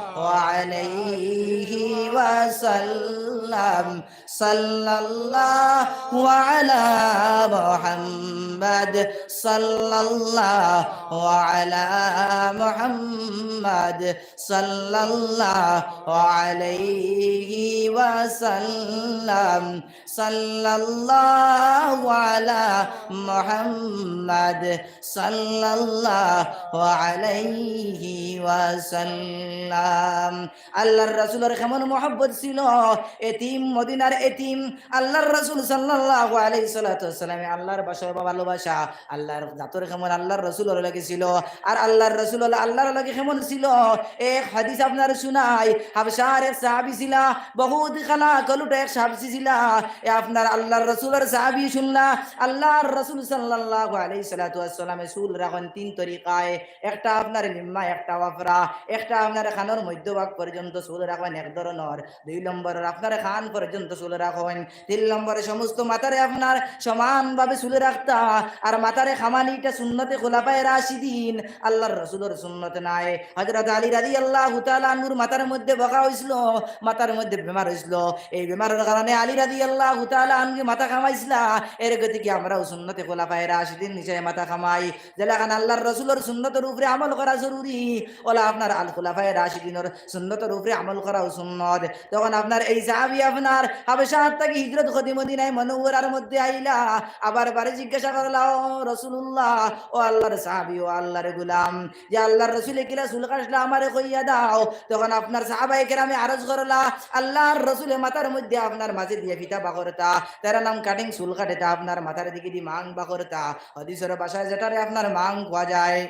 عليه وسلم، صلى الله على محمد، صلى الله على محمد، صلى الله عليه وسلم، صلى الله على محمد، صلى الله عليه وسلم। আল্লাহর রাসূলর কেমন মহব্বত ছিল, এতিম, মদিনার এতিম, আল্লাহর রাসূল সাল্লাল্লাহু আলাইহি সাল্লাতু ওয়াসসালামে আল্লাহর বাসা-, ভালোবাসা, আল্লাহর জাতর কেমন আল্লাহর রাসূলর লাগি ছিল, আর আল্লাহর রাসূল আল্লাহর লাগি কেমন ছিল। এক হাদিস আপনারে শুনাই, হাবশার এক সাহাবী ছিলা, বহুত কালা কলুটা এক সাহাবী ছিলা। এ আপনার আল্লাহর রাসূলর সাহাবী শুনলা, আল্লাহর রাসূল সাল্লাল্লাহু আলাইহি সাল্লাতু ওয়াসসালামে চুল রাখইন তিন তরিকায়, একটা আপনার লিম্মা, একটা ওয়াফরা, একটা আপনার কানর মধ্যভাগ পর্যন্ত চুল রাখইন এক ধরনর, দুই নম্বরর আপনার কান পর্যন্ত চুল রাখইন, তিন নম্বরে সমস্ত মাথারে আপনার সমানভাবে চুল রাখতা, আর মাথারে কামানি, ইটা সুন্নতে খুলাফায়ে রাশিদিন, আল্লাহর রাসূলর সুন্নত নায়। হযরত আলী রাদিয়াল্লাহু তাআলা আনহুর মাথার মধ্যে বকা অইছিল, মাথার মধ্যে বেমার অইছিল। এই বেমারর কারণে আলী রাদিয়াল্লাহু তাআলা আনহু মাথা কামাইছিলা। এর গতিকে আমরাও সুন্নতে খুলাফায়ে রাশিদিন নিশায় মাথা কামাই। যেলাখান আল্লাহর রাসূলর সুন্নতর উপরে আমল করা জরুরি, অলা আপনার আল খুলাফায়ে রাশিদিনর সুন্নতর উপরে আমল করাও সুন্নত। তখন আপনার এই সাহাবী আপনার হাবশাত থাকি হিজরত করি মদিনায় মুনাওয়ারার মধ্যে আইলা, আবার বারে জিজ্ঞাসা করলা, "ও রাসূলুল্লাহ, ও আল্লাহর সাহাবী, ও আল্লাহর গোলাম, যে আল্লাহর রাসূলে কিলা চুল কাটলা আমারে কইয়া দাও।" তখন আপনার সাহাবায়ে কেরামে আরজ করলা, আল্লাহর রাসূলে মাথার মধ্যে আপনার মাঝে দিয়া ফিতা বার করতা, তারা নাম কাটিং চুল কাটেতা, আপনার মাথার দিকে দি মাং বার করতা। হাদিসর ভাষায় যেটারে আপনার মাং কওয়া যায়।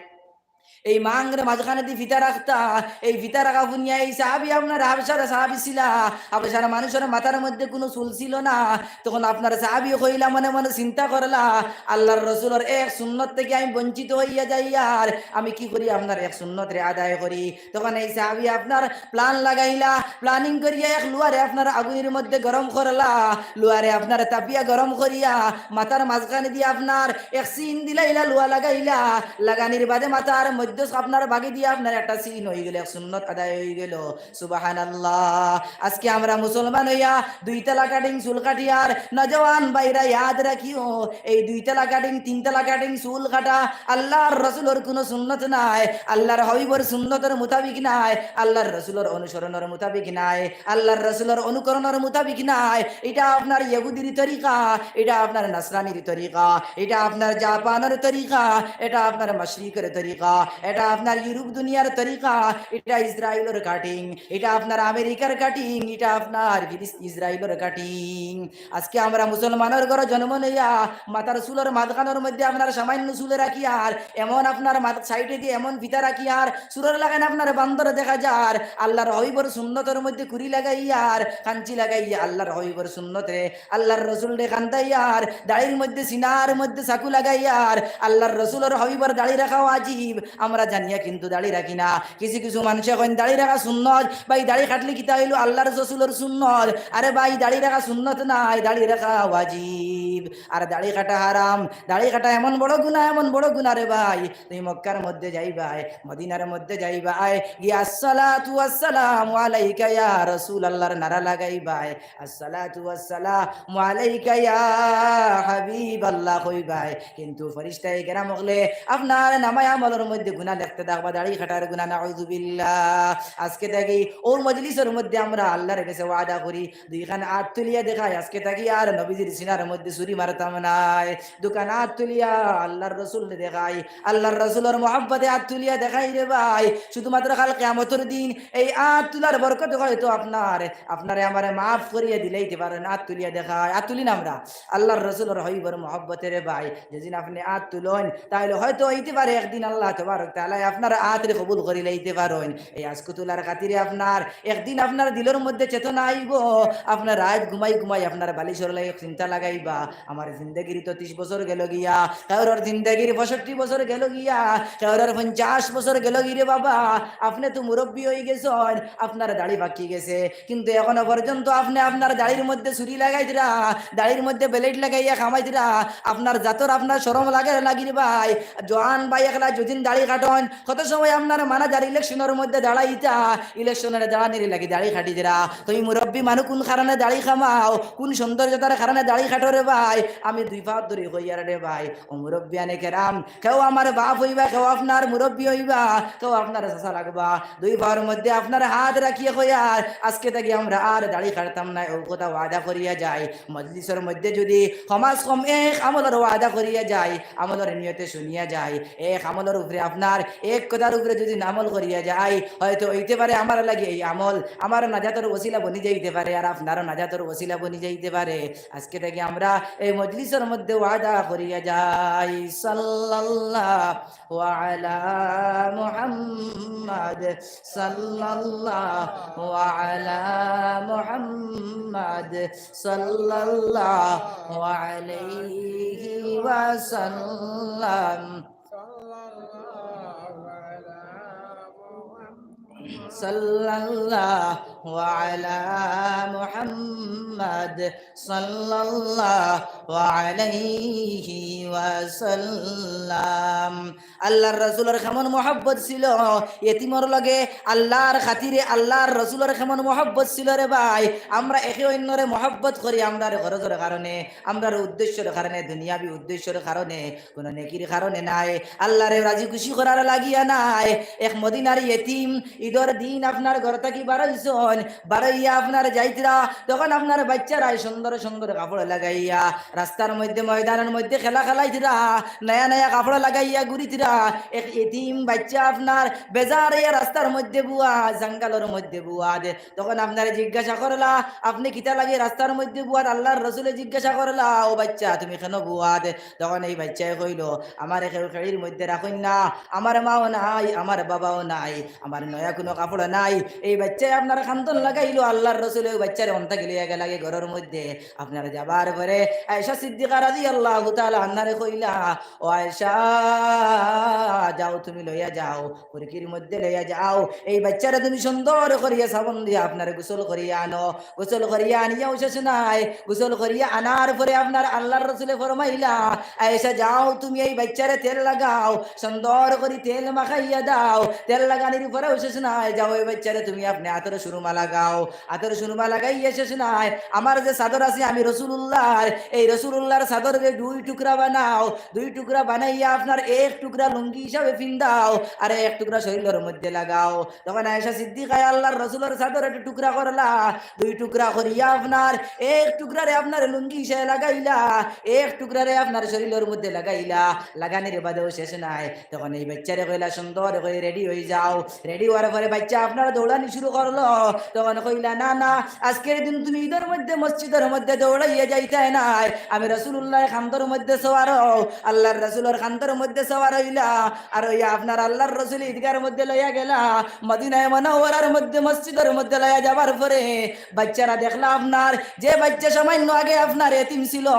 এই মাংরে মাঝখানে দি ফিতা রাখতা, এই ফিতা রাখা হুনিয়া এই সাহাবী আপনার হাবশার সাহাবী ছিলা, হাবশার মানুষর মাথার মধ্যে কুনু চুল ছিল না। তখন আপনার সাহাবী কইলা, মনে মনে চিন্তা করলা, আল্লাহর রাসূলর এক সুন্নত থাকি আমি বঞ্চিত অইয়া যাইয়ার, আমি কি করি আপনার এক সুন্নতরে আদায় করি। তখন এই সাহাবী আপনার plan লাগাইলা, planning করিয়া এক লুয়ারে আপনার আগুনর মধ্যে গরম করলা, লুয়ারে আপনার তাপিয়া গরম করিয়া মাথার মাঝখানে দি আপনার এক চিন দিলাইলা, লুয়া লাগাইলা, লাগানির বাদে মাথার মধ্যে আপনার বাগি দিয়া আপনার একটা চিন অইগেলো, এক সুন্নত আদায় অইগেলো। সুবহানাল্লাহ। আজকে আমরা মুসলমান অইয়া দুই তালা কাটিং চুল কাটিয়ার, নওজোয়ান ভাইরা ইয়াদ রাখিও, এই দুই তালা কাটিং, তিন তালা কাটিং চুল কাটা আল্লাহর রাসূলর কুনু সুন্নত নায়, আল্লাহর হাবিবর সুন্নতর মুতাবিক নায়, আল্লাহর রাসূলর অনুসরণর মুতাবিক নায়, আল্লাহর রাসূলর অনুকরণর মুতাবিক নায়। ইটা আপনার ইহুদির তরিকা, ইটা আপনার নাসরানির তরিকা, ইটা আপনার জাপানর তরিকা, ইটা আপনার মাশরিকর তরিকা, ইটা আপনার ইউরোপ দুনিয়ার তরিকা, ইটা ইসরায়েলর কাটিং, ইটা আপনার আমেরিকার কাটিং, ইটা আপনার ফিলিস-, ইসরায়েলর কাটিং। আজকে আমরা মুসলমানর ঘরো জন্ম নেইয়া মাথার চুলর মাঝখানর মধ্যে আপনার সামান্য চুলে রাখিয়ার, এমন আপনার মাথা সাইডে দি এমন ফিতা রাখিয়ার, চুলর লাখান আপনার বান্দর দেখা যার, আল্লাহর হাবিবর সুন্নতর মধ্যে কুড়ি লাগাইয়ার, কাঞ্চি লাগাইয়া আল্লাহর হাবিবর সুন্নতরে, আল্লাহর রাসূলরে কান্দাইয়ার, দাড়ির মধ্যে সিনার মধ্যে চাকু লাগাইয়ার, আল্লাহর রাসূলর হাবিবর দাড়ি রাখা ওয়াজিব। আমরা জানিয়া কিন্তু দাড়ি রাখি না। কিছু কিছু মানষে কইন দাড়ি রাখা সুন্নত, ভাই দাড়ি কাটলে কিতা অইলো? আল্লাহর রাসূলর সুন্নত। আরে ভাই দাড়ি রাখা সুন্নত নায়, দাড়ি রাখা ওয়াজিব। আর দাড়ি কাটা হারাম, দাড়ি কাটা এমন বড় গুনা, এমন বড় গুনা রে ভাই। তুমি মক্কার মধ্যে যাইবায়, মদিনার মধ্যে যাইবায়, গিয়া আসসালাতু ওয়াসসালামু আলাইকা ইয়া রাসূলুল্লাহর নারা লাগাইবায়, আসসালাতু ওয়াসসালামু আলাইকা ইয়া হাবিবাল্লাহ কইবায়। কিন্তু ফিরিস্তায়ে কেরাম অকলে আপনার নামায়ে আমলর মধ্যে গুনা লেখতে দেখবা, দাড়ি কাটার গুনা, নাউজুবিল্লাহ। আজকে থাকি অউ মজলিসর মধ্যে আমরা আল্লাহর গেছে ওয়াদা করি, দুইখান আত তুলিয়া দেখাই, আজকে থাকি আর নবীজির সিনার মধ্যে ছুরি মারতাম নায়। দুইখান আত তুলিয়া আল্লাহর রাসূলরে দেখাই, আল্লাহর রাসূলর মহব্বতে আত তুলিয়া দেখাই রে ভাই। শুধুমাত্র কাল কিয়ামতর দিন এই আত তুলার বরকতে হয়তো আপনার, আপনারে আমারে মাফ করিয়া দিলাইতে পারইন। আত তুলিয়া দেখাই, আত তুলি না আমরা আল্লাহর রাসূলর হাবিবর মহব্বতে রে ভাই। যেদিন আপনে আত তুলইন, তাইলে হয়তো অইতে পারে একদিন আল্লাহ তাবারক তাআলায় আপনার আতরে কবুল করিলাইতে পারইন। এই আজকু তুলার খাতিরে আপনার একদিন আপনার দিলর মধ্যে চেতনা আইবো, আপনার রাইত ঘুমাই ঘুমাই আপনার বালিশর লাগি চিন্তা লাগাইবা, আমার জিন্দেগির তো তিশ বছর গেলো গিয়া, কেউরর জিন্দেগির পঁয়ষট্টি বছর গেলো গিয়া, কেউরর পঞ্চাশ বছর গেলো গি রে বাবা। আপনে তো মুরব্বি অইগেছইন, আপনার দাড়ি পাকি গেছে, কিন্তু এখনো পর্যন্ত আপনে আপনার দাড়ির মধ্যে ছুরি লাগাইতরা, দাড়ির মধ্যে blade লাগাইয়া কামাইতরা। আপনার জাতর আপনার শরম লাগে না লাগি রে ভাই? জোয়ান ভাই অকলা যদিন দাড়ি কাটইন, কত সময় আপনার manager election-র মধ্যে দাঁড়াইতা, election-র দাঁড়ানির লাগি দাড়ি কাটিতরা। তুমি মুরব্বি মানুষ কুন কারণে দাড়ি কামাও, কুন সৌন্দর্যতার কারণে দাড়ি কাটো রে ভাই? আমি দুই পাও ধরি কইয়ার রে ভাই, ও মুরব্বিয়ানে কেরাম, কেউ আমার বাপ অইবা, কেউ আপনার মুরব্বি অইবা, কেউ আপনার চাচা লাগবা। দুই পাওর মধ্যে আপনার আত রাখিয়া কইয়ার, আজকে থাকি আমরা আর দাড়ি কাটতাম নায়, অউ কথা ওয়াদা করিয়া যাই। মজলিসর মধ্যে যুদি কমাস কম এক আমলর ওয়াদা করিয়া যাই, আমলর নিয়তে শুনিয়া যাই, এক আমলর উপরে আপনার এক কথার উপরে যুদি আমল করিয়া যাই, হয়তো অইতে পারে আমার লাগি এই আমল আমার নাজাতর ওসিলা বনি যাইতে পারে, আর আপনারও নাজাতর ওসিলা বনি যাইতে পারে। আজকে থাকি আমরা এই মজলিসর মধ্যে ওয়াদা করিয়া যাই, সাল্লাল্লাহু আলা মুহাম্মাদ, সাল্লাল্লাহু আলা মুহাম্মাদ, সাল্লাল্লাহু আলাইহি ওয়াসাল্লাম। সাল্লাল্লাহু আলা মুহাম্মাদ, সাল্লাল্লাহু আলাইহি ওয়াসাল্লাম। আল্লাহর রসুলর কেমন মহব্বত ছিল, এতিমর লগে আল্লাহর খাতিরে আল্লাহর রসুলর কেমন মহব্বত ছিল রে ভাই। আমরা একে অন্যরে মহব্বত করি, আমরার গরজর কারণে, আমরার উদ্দেশ্যর কারণে, দুনিয়াবি উদ্দেশ্যর কারণে, কোনো নেকির কারণে নায়, আল্লাহরে রাজি খুশি করার লাগিয়া নায়। এক মদিনার এতিম ঈদর দিন আপনার ঘর থাকি বারইছইন, বারইয়া আপনার যাইতরা, তখন আপনার বাচ্চারায় সুন্দর সুন্দর কাপড় লাগাইয়া রাস্তার মধ্যে, ময়দানর মধ্যে খেলা খেলাইতরা, নয়া নয়া কাপড় লাগাইয়া ঘুরিতরা। এক এতিম বাচ্চা আপনার বেজার অইয়া রাস্তার মধ্যে বওয়াত, জঙ্গলর মধ্যে বওয়াত। তখন আপনারে জিজ্ঞাসা করলা, "আপনে কিতা লাগি রাস্তার মধ্যে বওয়াত?" আল্লাহর রসুলে জিজ্ঞাসা করলা, "ও বাচ্চা, তুমি কেনে বওয়াত?" তখন এই বাচ্চায় কইলো, "আমারে কেউ খেড়ির মধ্যে রাখইন না, আমার মাও নাই, আমার বাবাও নাই, আমার নয়া কোনো কাপড় নাই।" এই বাচ্চায় আপনার কান্দন লাগাইলো। আল্লাহর রসুলে ওই বাচ্চারে অন্তা গিলিয়া গেলাগি ঘরর মধ্যে। আপনার যাবার পরে আয়েশা সিদ্দিকা রাদিয়াল্লাহু তাআলা আনহারে কইলা, "ও আয়েশা, যাও, তুমি লইয়া যাও, ফুরকির মধ্যে লইয়া যাও, এই বাচ্চারে তুমি সুন্দর করিয়া সাবন দিয়া আপনারে গোসল করিয়া আনো।" গোসল করিয়া আনিয়াও শেষ নাই, গোসল করিয়া আনার পরে আপনার আল্লাহর রসুলে ফরমাইলা, "আয়েশা, যাও, তুমি এই বাচ্চারে তেল লাগাও, সুন্দর করি তেল মাখাইয়া দাও।" তেল লাগানির পরেও শেষ নাই, "যাও, এই বাচ্চারে তুমি আপনে আতর সুরমা লাগাও।" আতর সুরমা লাগাইয়া শেষ নাই, "আমার যে চাদর আছে আমি রসুলুল্লাহর, এই রসুলুল্লাহর চাদররে দুই টুকরা বানাও, দুই টুকরা বানাইয়া আপনার এক টুকরা লুঙ্গি হিসাবে ফিন্দাও, আর এক টুকরা শরীলর মধ্যে লাগাও।" তখন আয়েশা সিদ্দিকায় আল্লাহর রসুলর চাদর একটু টুকরা করলা, দুই টুকরা করিয়া আপনার এক টুকরারে আপনার লুঙ্গি হিসাবে লাগাইলা, এক টুকরারে আপনার শরীলর মধ্যে লাগাইলা, লাগানির বাদেও শেষ নাই। তখন এই বাচ্চারে কইলা, "সুন্দর করি রেডি অই যাও।" রেডি অওয়ার পরে বাচ্চা আপনার দৌড়ানি শুরু করলো। তখন কইলা, "না, না, আজকের দিন তুমি ঈদর মধ্যে মসজিদর মধ্যে দৌড়াইয়া যাইতায় নায়। আমি রসুলুল্লাহর কান্দর মধ্যে সওয়ার অও।" আল্লাহর রসুলর কান্দর মধ্যে সওয়ার অইলা। আর অইয়া আপনার আল্লাহর রসুল ঈদগার মধ্যে লইয়া গেলা। মদিনায় মুনাওয়ারার মধ্যে মসজিদর মধ্যে লইয়া যাবার পরে বাচ্চারা দেখলা আপনার, যে বাচ্চা সামান্য আগে আপনার এতিম ছিল,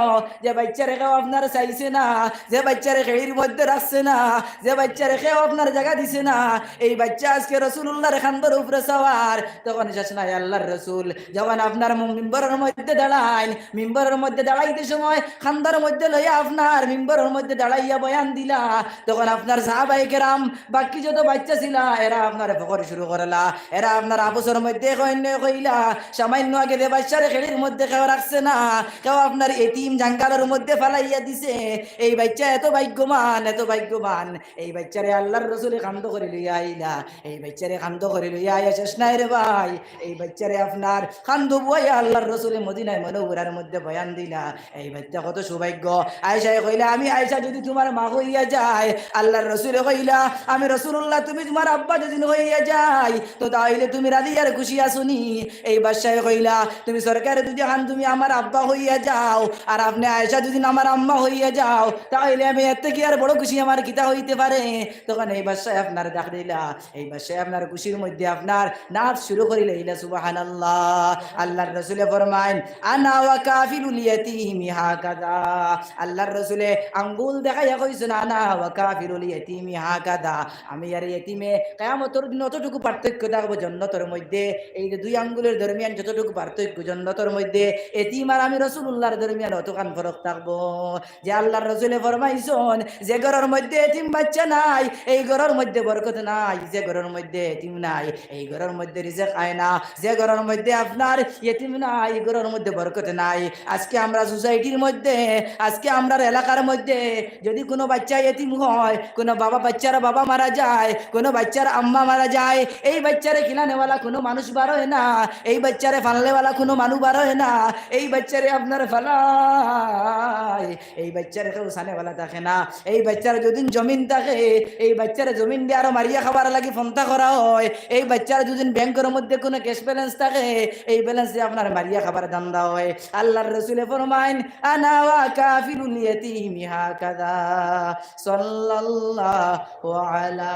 যে বাচ্চারে কেউ আপনার চাইছে না, যে বাচ্চারে খেড়ির মধ্যে রাখছে না, যে বাচ্চারে কেউ আপনার জাগা দিছে না, এই বাচ্চা আজকে রসুলুল্লাহর কান্দর উপরে সওয়ার। তখন শেষ নাই, আল্লাহর রসুল যখন আপনার মু-, মিম্বরর মধ্যে দাঁড়াইন, মিম্বরর মধ্যে দাঁড়াইতে সময় কান্দর মধ্যে লইয়া আপনার মিম্বরর মধ্যে দাঁড়াইয়া বয়ান দিলা, তখন আপনার সাহাবায়ে কেরাম বাকি যত বাচ্চা ছিলা, এরা আপনার ফখর শুরু করলা, এরা আপনার আপসর মধ্যে কইন্নে কইলা, "সামান্য আগে যে বাচ্চারে খেড়ির মধ্যে কেউ রাখছে না, কেউ আপনার এতিম জঙ্গলর মধ্যে ফালাইয়া দিছে, এই বাচ্চা এত ভাগ্যবান, এত ভাগ্যবান।" এই বাচ্চারে আল্লাহর রসুলে কান্দো করি লইয়া আইলা, এই বাচ্চারে কান্দো করি লইয়া আইয়া শেষ নাই রে ভাই, এই বাচ্চারে আপনার কান্দো বওয়াইয়া আল্লাহর রসুলে মদিনায় মুনাওয়ারার মধ্যে বয়ান দিলা। এই বাচ্চা কত সৌভাগ্য। আয়েশায় কইলা, "আমি আয়েশা যদি তুমার মা অইয়া যাই," আল্লাহর রসুলে কইলা, "আমি রসুলুল্লাহ, তুমি তুমার আব্বা যদি অইয়া যাই, তো তাইলে তুমি রাজি আর খুশি আছো নি?" এই বাচ্চায় কইলা, "তুমি সরকারে যদি হান তুমি আমার আব্বা অইয়া যাও, আর আপনে আয়েশা যদি আমার আম্মা অইয়া যাও, তাইলে আমি এর থাকি আর বড় খুশি আমার কিতা অইতে পারে?" তখন এই বাচ্চায় আপনার ডাক দিলা, এই বাচ্চায় আপনার খুশির মধ্যে আপনার নাচ শুরু করি লাইলা, সুবহানাল্লাহ। আল্লাহর রসুলে ফরমাইন, "আনা ওয়া কাফিলুল ইয়াতিমি হাকাযা।" আল্লাহর রসুলে আঙ্গুল দেখাইয়া কইছইন, "আনা ওয়া কাফিলুল ইয়াতিমি হাকাযা।" আমি আর এতিমে কিয়ামতর দিন অতটুকু পার্থক্য থাকবো জন্নতর মধ্যে, এই যে দুই আঙ্গুলের দরমিয়ান যতটুকু পার্থক্য জন্নতর মধ্যে, এতিম আর আমি রসুলুল্লাহর দরমিয়ান অতখান ফরক থাকবো। যে আল্লাহর রসুলে ফরমাইছইন, যে ঘরর মধ্যে এতিম বাচ্চা নাই, এই ঘরর মধ্যে বরকত নাই। যে ঘরর মধ্যে এতিম নাই, এই ঘরর মধ্যে রিজিক আয় না। যে ঘরর মধ্যে আপনার এতিম নাই, এই ঘরর মধ্যে বরকত নাই। আজকে আমরা সোসাইটির মধ্যে, আজকে আমরার এলাকার মধ্যে যদি কোনো বাচ্চা এতিম হয়, কোনো বাবা, বাচ্চার বাবা মারা যায়, কোনো বাচ্চার আম্মা মারা যায়, এই বাচ্চারে খিলানেওয়ালা কোনো মানুষ বার অয় না, এই বাচ্চারে ফালনেওয়ালা কোনো মানুষ বার অয় না, এই বাচ্চারে আপনার ফালাই এই বাচ্চারে কেউ চানেওয়ালা থাকে না। এই বাচ্চার যদিন জমিন থাকে, এই বাচ্চারে জমিন দিয়া আরো মারিয়া খাবার লাগি ফন্তা করা হয়। এই বাচ্চার যদিন ব্যাংকর মধ্যে কোনো ক্যাশ ব্যালেন্স থাকে, এই ব্যালেন্সে আপনার মারিয়া খাবার ধান্দা হয়। আল্লাহর রসুলে ফরমাইন, "আনা ওয়া কাফিলুল ইয়াতিমি হাকাযা।" সাল্লাল্লাহু আলা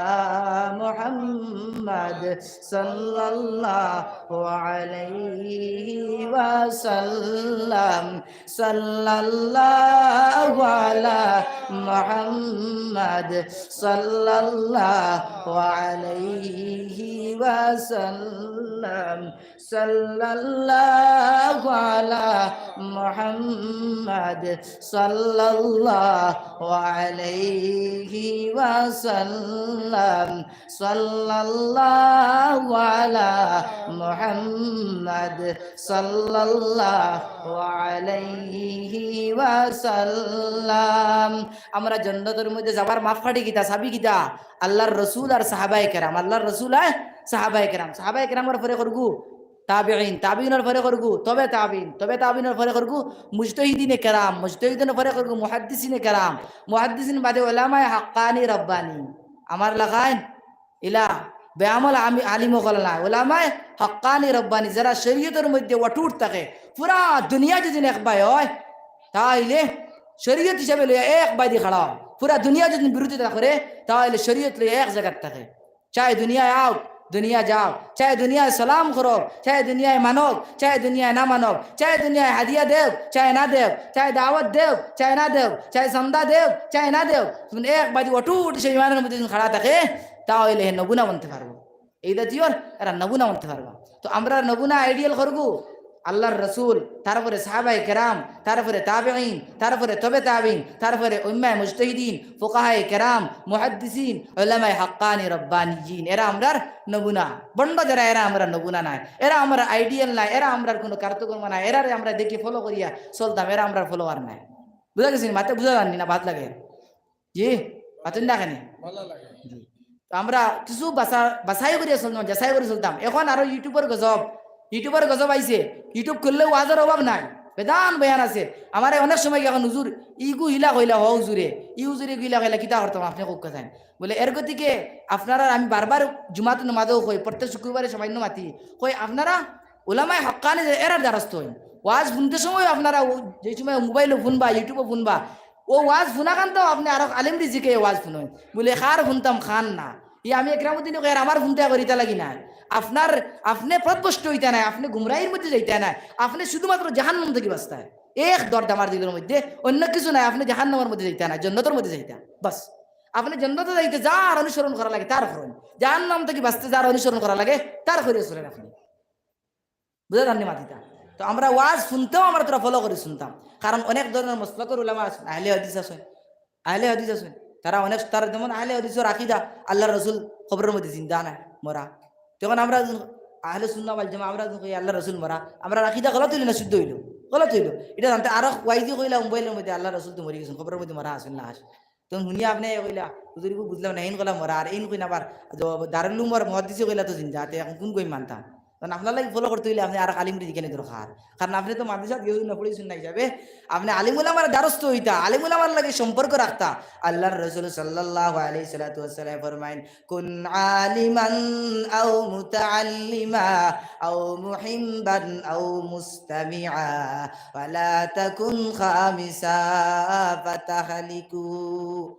মুহাম্মাদ, সাল্লাল্লাহু আলাইহি ওয়াসাল্লাম। সাল্লাল্লাহু আলা মুহাম্মাদ সাল্লাল্লাহু আলাইহি ওয়াসাল্লাম। সাল্লাল্লাহু আলা মুহাম্মাদ সাল্লাল্লাহু আলাইহি وسلم. صلى الله على محمد، صلى الله عليه وسلم. আমরা জন্নতর মধ্যে যাবার মাপকাঠি কিতা, চাবি কিতা? আল্লাহর রসুল আর সাহাবায়ে কেরাম। আল্লাহর রসুল আর সাহাবায়ে কেরাম। সাহাবায়ে কেরামর পরে করগু তাবেঈন, তাবেঈনর পরে করগু তবে তাবেঈন, তবে তাবেঈনর পরে করগু মুজতাহিদিনে কেরাম, মুজতাহিদিনর পরে করগু মুহাদ্দিসিনে কেরাম, মুহাদ্দিসিন বাদে উলামায়ে হাক্কানি রব্বানি। আমার লাখান ইলা বেআমল আমি-, আলিম অকল নায়, উলামায়ে হাক্কানি রব্বানি, যারা শরীয়তর মধ্যে অটুট থাকে, পুরা দুনিয়া যদি একবায় অয়, তাইলে শরীয়ত হিসাবে লইয়া একবায়দি খাড়া অয়। পুরা দুনিয়া যদি বিরোধিতা করে, তাইলে শরীয়ত লইয়া এক জাগাত থাকে। চায় দুনিয়ায় আউক, দুনিয়া যাউক, চায় দুনিয়ায় সালাম করউক, চায় দুনিয়ায় মানউক, চায় দুনিয়ায় না মানউক, চায় দুনিয়ায় হাদিয়া দেউক, চায় না দেউক, চায় দাওয়াত দেউক, চায় না দেউক, চায় চান্দা দেউক, চায় না দেউক, তুমি একবায়দি অটুট সেই ইমানর মধ্যে যদি খাড়া থাকে, তাইলে হে নমুনা বনতে পারবো। এই জাতীয়র এরা নমুনা বনতে পারবা। তো আমরা নমুনা আইডিয়াল করগু আল্লাহর রসুল, তারপরে সাহাবায়ে কেরাম, তারপরে তাবেঈন, তারপরে তবে তাবেঈন, তারপরে উম্মায়ে মুজতাহিদিন, ফুকাহায়ে কেরাম, মুহাদ্দিসিন, উলামায়ে হাক্কানি রব্বানিয়িন। এরা আমরার নমুনা। বন্ড যারা, এরা আমরার নমুনা নায়, এরা আমরার আইডিয়াল নায়, এরা আমরার কুনু কার্যক্রম নায়, এরারে আমরা দেখি ফলো করিয়া চলতাম, এরা আমরার ফলোয়ার নায়। বুঝা গেছে নি? মাতে বুঝা যার নি না? বাদ লাগে। জি, মাতুন না কেনে? ভালা লাগে। জি। তো আমরা কিছু বাছা-, বাছাই করিয়া চলতাম, যাচাই করিয়া চলতাম। এখন আরো YouTubeর গজব, YouTubeর গজব আইছে। YouTube খুললে ওয়াজর অভাব নাই, বেজান বয়ান আছে। আমারে অনেক সময় গিয়া কইন, "হুজুর, ইগু ইলা কইলা, হ হুজুরে, ই হুজুরে ইগু ইলা কইলা, কিতা করতাম, আপনে কউক্কা চাইন।" বলে, এর গতিকে আপনারার আমি বারবার জুমাত নমাজও কই, প্রত্যেক শুক্রবারে সামান্য মাতি, কই, আপনারা উলামায়ে হাক্কানি যে এরার দ্বারস্থ অইন। ওয়াজ হুনতে সময় আপনারা ও-, যে সময় মোবাইলো হুনবা, YouTubeও হুনবা, ও ওয়াজ হুনা কান্তাও আপনে আরক আলিমরে জিকাইয়া ওয়াজ হুনইন। বলে, "কার হুনতাম, কার না।" ই আমি একরামুদ্দিনে কই, "আর আমার হুনতে করিতা লাগি নায়।" আপনার, আপনে পথভ্রষ্ট অইতা নায়, আপনে গুমরাহির মধ্যে যাইতা নায়, আপনে শুধুমাত্র জাহান্নাম থাকি বাঁচতায়। এক দরদ আমার দিলর মধ্যে, অইন্য কিছু নায়, আপনে জাহান্নামর মধ্যে যাইতা নায়, জন্নতর মধ্যে যাইতা। বাস, আপনে জন্নতো যাইতে যার অনুসরণ করা লাগে, তার করইন। জাহান্নাম থাকি বাঁচতে যার অনুসরণ করা লাগে, তার করিয়া চলইন আপনে। বুঝা যার নি মাতিটা? তো আমরা ওয়াজ হুনতেও আমরা থুড়া ফলো করি হুনতাম, কারণ অনেক ধরনর মাসলাকর উলামা আছইন, আহলে হাদিস আছইন, আহলে হাদিস আছইন, তারা অনেক, তারা যেমন আহলে হাদিসর আকিদা, আল্লাহর রসুল কবরর মধ্যে জিন্দা নায়, মরা। তখন আমরা আহলে সুন্নাহ ওয়াল জামাত, আমরা যখন কই আল্লাহর রসুল মরা, আমরার আকিদা গলত অইলো না শুদ্ধ অইলো? গলত অইলো। ইটা জানতে আরো ওয়াইজি কইলা মোবাইলর মধ্যে, "আল্লাহর রসুল তো মরি গেছইন, কবরর মধ্যে মরা আছইন না আছ।" তখন হুনিয়া আপনে কইলা, "হুজুর, ইগু বুঝলাম না, এইন কইলা মরা, আর এইন কইন আবার দ-, দারুল উলুমর মুহাদ্দিসে কইলা তো জিন্দা, তে এখন কুন কই মানতাম?" তখন আপনার লাগি ফলো করতে অইলে আপনে আরক আলিমরে জিকানি দরকার, কারণ আপনে তো মাদ্রাসাত গেছইন না, পড়ছইন না হিসাবে, আপনে আলিম উলামার দ্বারস্থ অইতা, আলিম উলামার লগে সম্পর্ক রাখতা। আল্লাহর রসুল সাল্লাল্লাহু আলাইহি সাল্লাতু ওয়াসসালাম ফরমাইন, "কুন আলিমান আও মুতাআল্লিমা আও মুহিব্বান আও মুস্তামিআ, ওয়ালা তাকুন খামিসা ফাতাহলিকু।"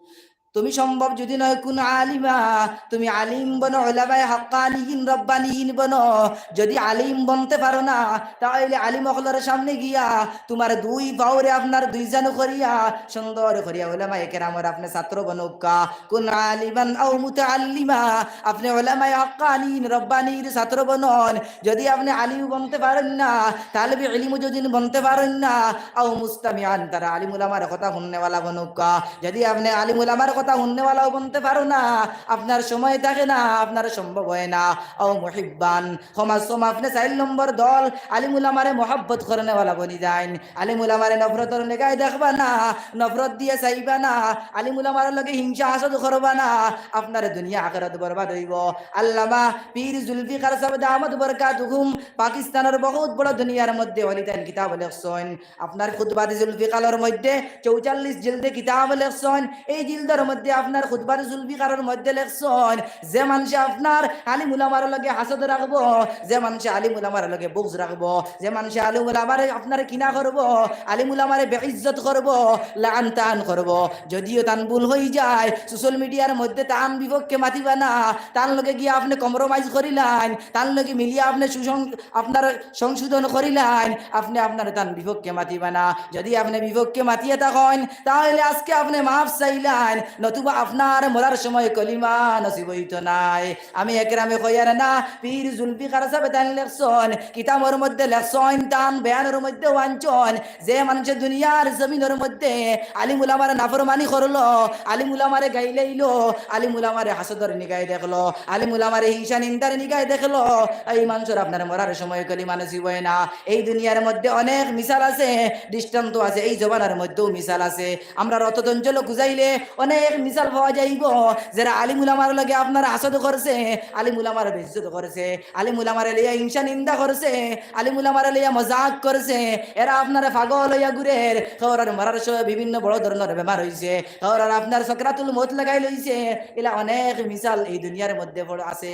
তুমি সম্ভব যদি নয় কুন আলিমা, তুমি আলিম বনো, উলামায়ে হাক্কানিয়িন রব্বানিয়িন বনো। যদি আলিম বনতে পারো না, তাইলে আলিম অকলর সামনে গিয়া তুমার দুই পাওরে আপনার দুইজন করিয়া, সুন্দর করিয়া উলামায়ে কেরামর আপনে ছাত্র বনউক্কা। কুন আলিমান আও মুতাআল্লিমা, আপনে উলামায়ে হাক্কানিয়িন রব্বানির ছাত্র বনন। যদি আপনে আলিম বনতে পারইন না, তালেবে ইলিমও যদি বনতে পারইন না, আও মুস্তামিআন, তারা আলিম উলামার কথা হুননেওয়ালা বনউক্কা। যদি আপনে আলিম উলামার কথা হুননেওয়ালাও বনতে পারো না, আপনার সময় থাকে না, আপনার সম্ভব অয় না, আও মুহিব্বান, কমসে কম আপনে চাইর নম্বর দল, আলিম উলামারে মহব্বত করনেওয়ালা বনি যাইন। আলিম উলামারে নফরতর নেগায় দেখবা না, নফরত দিয়া চাইবা না, আলিম উলামার লগে হিংসা হাসদ করবা না, আপনার দুনিয়া আখিরাত বরবাদ অইবো। আল্লামা পীর জুলফিকার সাহেব দামাত বরকাতুহুম পাকিস্তানর বহুত বড় দুনিয়ার মধ্যে অলি, তাইন কিতাব লেখছইন। আপনার খুতবাতে জুলফিকারর মধ্যে চৌচল্লিশ জিলদে কিতাব লেখছইন। এই জিলদর মধ্যে আপনার খুতবাতে জুলফিকারর মধ্যে লেখছইন, যে মানষে আপনার আলিম উলামার লগে হাসদ রাখবো, যে মানষে আলিম উলামার লগে বুগজ রাখবো, যে মানষে আলিম উলামারে আপনারে ঘিনা করবো, আলিম উলামারে বেইজ্জত করবো, লান তান করবো, যদিও তান ভুল অই যায়, social mediaর মধ্যে তান বিপক্ষে মাতিবা না, তান লগে গিয়া আপনে compromise করিলাইন, তান লগে মিলিয়া আপনে সুসং-, আপনার সংশোধন করিলাইন, আপনে আপনার তান বিপক্ষে মাতিবা না। যদি আপনে বিপক্ষে মাতিয়া থাকইন, তাইলে আজকে আপনে মাফ চাইলাইন, নতুবা আপনার মরার সময় কলিমা নসিব অইতো নায়। আমি একরামে কইয়ার না, পীর জুলফিকার সাবে তান লেখছইন, কিতাবর মধ্যে লেখছইন, তান বয়ানর মধ্যেও আনছইন, যে মানষে দুনিয়ার জমিনর মধ্যে আলিম উলামার নাফরমানি করলো, আলিম উলামারে গাইলাইলো, আলিম উলামারে হাসদর নিগায় দেখলো, আলিম উলামারে হিংসা নিন্দার নিগায় দেখলো, এই মানষর আপনার মরার সময় কলিমা নসিব অয় না। এই দুনিয়ার মধ্যে অনেক মিসাল আছে, দৃষ্টান্ত আছে, এই জমানার মধ্যেও মিসাল আছে। আমরা রথতঞ্চল খুঁজাইলে অনেক মিসাল পাওয়া যাইব, যেরা আলিম উলামার লগে আপনার হাসদ করছে, আলিম উলামার বেইজ্জত করছে, আলিম উলামারে লইয়া হিংসা নিন্দা করছে, আলিম উলামারে লইয়া মজাক করছে, এরা আপনারে পাগল অইয়া ঘুরের, কেউরার মরার সময় বিভিন্ন বড় ধরনর বেমার অইছে, কেউরার আপনার সকরাতুল মউত লাগাই লইছে। ইলা অনেক মিসাল এই দুনিয়ার মধ্যে বড় আছে।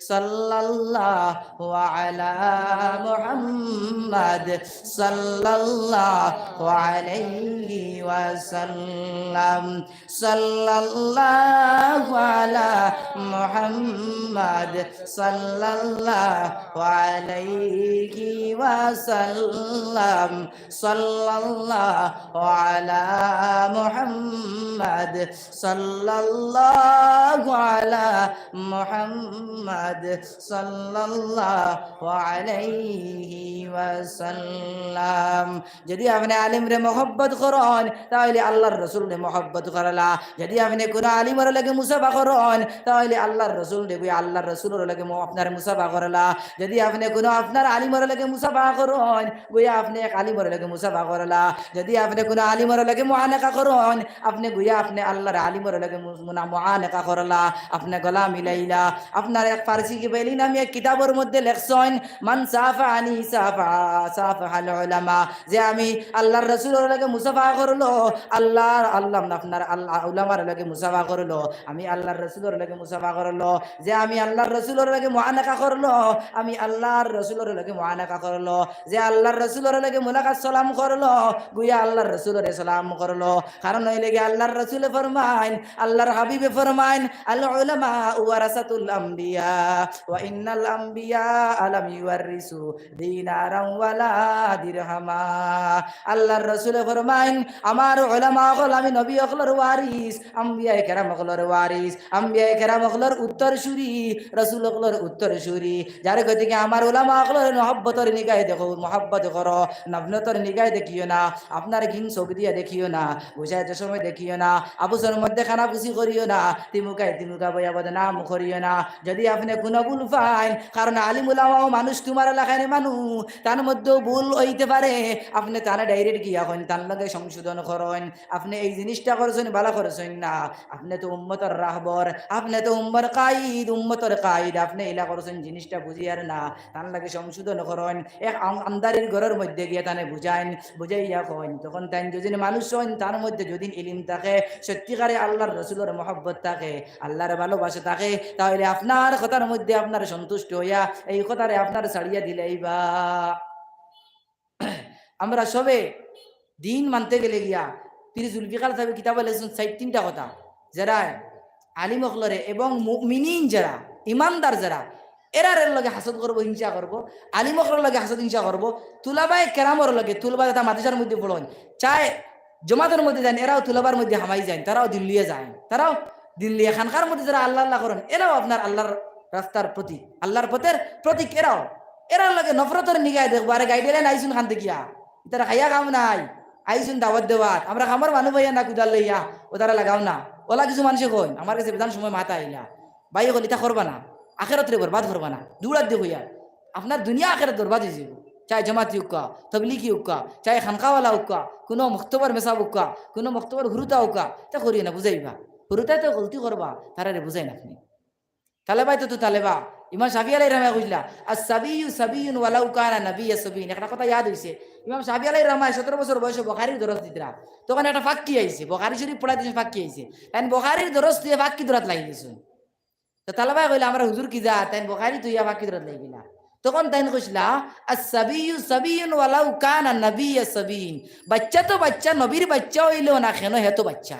সাল্লাল্লাহু আলা মুহাম্মাদ সাল্লাল্লাহু আলাইহি ওয়াসাল্লাম। সাল্লাল্লাহু আলা মুহাম্মাদ সাল্লাল্লাহু আলাইহি ওয়াসাল্লাম। সাল্লাল্লাহু আলা মুহাম্মাদ সাল্লাল্লাহু আলা মুহাম্মাদ সাল্লাল্লাহু আলাইহি ওয়াসাল্লাম। যদি আপনে আলিমরে মহব্বত করইন, তা অইলে আল্লার রসুলরে মহব্বত করলা। যদি আপনে কুনু আলিমর লগে মুসাফা করইন, তা অইলে আল্লার রসুলরে গুয়া আল্লার রসুলর লগে মু-, আপনার মুসাফা করলা। যদি আপনে কুনু আপনার আলিমর লগে মুসাফা করইন, গুয়া আপনে এক আলিমর লগে মুসাফা করলা। যদি আপনে কুনু আলিমর লগে মুআনাকা করইন, আপনে গুয়া আপনে আল্লার আলিমর লগে মু-, মুনা-, মুআনাকা করলা, আপনে গলা মিলাইলা। আপনার এক ফার্সি কিবাইলি নামে এক কিতাবর মধ্যে লেখছইন, "মান সাফাহানি সাফা-, সাফাহাল উলামা।" যে আমি আল্লার রসুলর লগে মুসাফা করলো, আল্লার, আল্লাহ, আপনার আল্লাহ উলামার লগে মুসাফা করলো, আমি আল্লার রসুলর লগে মুসাফা করলো। যে আমি আল্লার রসুলর লগে মুআনাকা করলো, আমি আল্লার রসুলর লগে মুআনাকা করলো। যে আল্লার রসুলর লগে মুলাকাত সালাম করলো, গুয়া আল্লার রসুলরে সালাম করলো। কারণ অইলে গি আল্লার রসুলে ফরমাইন, আল্লার হাবিবে ফরমাইন, "আল উলামা ওয়ারাসাতুল আম্বিয়া, ওয়া ইন্নাল আম্বিয়া আলাম ইউয়ারিসু দিনারাম ওয়ালা দিরহামা।" আল্লার রসুলে ফরমাইন, "আমার উলামা অকল আমি নবী অকলর ওয়ারিস, আম্বিয়ায়ে কেরাম অকলর ওয়ারিস, আম্বিয়ায়ে কেরাম অকলর উত্তরসূরি, রসুল অকলর উত্তরসূরি।" যার গতিকে আমার উলামা অকলর মহব্বতর নিগায় দেখো, মহব্বত করো, নফরতর নিগায় দেখিও না, আপনার ঘিন চোখ দিয়া দেখিও না, বুঝাইতে সময় দেখিও না, আবুসর মধ্যে কানাফুসি করিও না, তিমুকায় তিমুকা বইয়া বদনাম করিও না। যদি আপনে কুনু ভুল পাইন, কারণ আলিম উলামাও মানুষ, তুমার লাখান মানুষ, তান মধ্যেও ভুল অইতে পারে, আপনে তানে direct গিয়া কইন, তান লগে সংশোধন করইন, আপনে এই জিনিসটা করছইন, ভালা করছইন না, আপনে তো উম্মতর রাহবর, আপনে তো উম্মর কাইদ, উম্মতর কাইদ, আপনে ইলা করছইন, জিনিসটা বুঝিয়ার না, তান লগে সংশোধন করইন। এক আম-, আন্দারির ঘরর মধ্যে গিয়া তানে বুঝাইন, বুঝাইয়া কইন। তখন তাইন যদিন মানুষ অইন, তান মধ্যে যদিন ইলিম থাকে, সত্যিকারে আল্লার রসুলর মহব্বত থাকে, আল্লার ভালোবাসা থাকে, তা অইলে আপনার কথার মধ্যে আপনার সন্তুষ্ট অইয়া এই কথারে আপনার ছাড়িয়া দিলাইবা। আমরা সবে দিন মানতে গেলে গিয়া পীর জুলফিকার সাবে কিতাবো লেখছইন চাইর তিনটা কথা, যেরা আলিম অকলরে এবং মুমিনিন যেরা, ইমানদার যেরা, এরার এর লগে হাসদ করবো, হিংসা করবো, আলিম অকলর লগে হাসদ হিংসা করবো, তুলাবায়ে কেরামর লগে, তুলবা যেতা মাদ্রাসার মধ্যে পড়ইন, চায় জমাতর মধ্যে যাইন, এরাও তুলাবার মধ্যে হামাই যাইন, তারাও দিল্লিয়ে যাইন, তারাও দিল্লিয়ে খানকার মধ্যে যেরা আল্লাহ আল্লাহ করইন, এরাও আপনার আল্লার রাস্তার প্রতীক, আল্লার পথের প্রতীক এরাও। এরার লগে নফরতর নিগায় দেখবো, আরে গাইডে লাইন আইছইন খান দেখিয়া, ইতারা খাইয়া কাম নাই, আইছইন দাওয়াত দেওয়াত, আমরা কামর মানুষ পাইয়া না কুদাল লইয়া, অতারে লাগাও না। অলা কিছু মানষে কইন, আমার গেছে বেজান সময় মাতা আইলা, ভাই অকল ইতা করবা না, আখেরাতরে বরবাদ করবা না, দূরাত দি কইয়ার, আপনার দুনিয়া আখেরাত বরবাদ অইযিবো। চায় জমাতি অউক্কা, তবলিগি অউক্কা, চায় খানকাওয়ালা অউক্কা, কুনু মক্তবর মেসাব অউক্কা, কুনু মক্তবর হুরুতা অউক্কা, ইতা করিও না, বুঝাইবা। হুরুতায় তো গলতি করবা, তারারে বুঝাইন আপনে। তালেবায় তো, তো তালেবা। ইমাম শাফি আলাইহির রহমায় কইছলা, "আস-সাবিয়্যু সাবিয়্যুন ওয়ালাউ কানা নাবিয়্যা সাবিয়্যিন।" একটা কথা ইয়াদ অইছে। ইমাম শাফি আলাইহির রহমায় সতরো বছর বয়সে বুখারীর দরস দিতরা। তখন একটা ফাক্কি আইছে, বুখারী শরীফ পড়াইতে ফাক্কি আইছে। তাইন বুখারীর দরস থইয়া ফাক্কি ধরাত লাগি গেছইন। তো তালেবায় কইলা, "আমরা হুজুর কি যা, তাইন বুখারী থইয়া ফাক্কি ধরাত লাগি গেলা।" তখন তাইন কইছলা, "আস-সাবিয়্যু সাবিয়্যুন ওয়ালাউ কানা নাবিয়্যা সাবিয়্যিন।" বাইচ্চা তো বাইচ্চা, নবীর বাইচ্চা অইলেও না কেন, হে তো বাইচ্চা।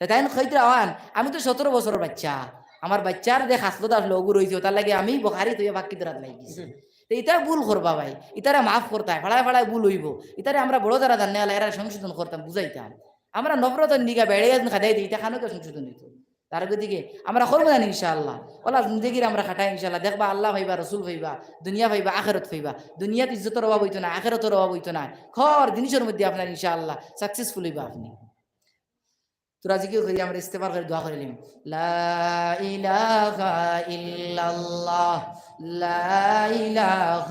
তে তাইন কইতরা অইন, "আমি তো সতরো বছরর বাইচ্চা, আমার বাইচ্চার যে খাসলত আসলো অগু রইছে, অতার লাগি আমি বুখারী থইয়া ফাক্কি ধরাত লাগি গেছি।" তে ইতা ভুল করবা ভাই, ইতারে মাফ করতায়, ফাড়ায় ফাড়ায় ভুল অইবো, ইতারে আমরা বড় যারা জাননেআলা, এরারে সংশোধন করতাম, বুঝাইতাম। আমরা নফরতর নিগা বেড়ে আছেন খাদাই দিই, ইটা খানো কে সংশোধন হইতো? তার গতিকে আমরা করবো না ইনশাআল্লাহ। ওলা জিন্দেগির আমরা খাটাই ইনশাআল্লাহ। দেখবা আল্লাহ পাইবা, রসুল পাইবা, দুনিয়া পাইবা, আখেরাত পাইবা। দুনিয়াত ইজ্জতর অভাব হইতো না, আখেরাতর অভাব হইতো না। খর জিনিসর মধ্যে আপনার ইনশাআল্লাহ successful হইবা আপনি। তোরা জিকির করি আমরা ইস্তেগফার করি দোয়া করিলিম। لا إله إلا الله، لا إله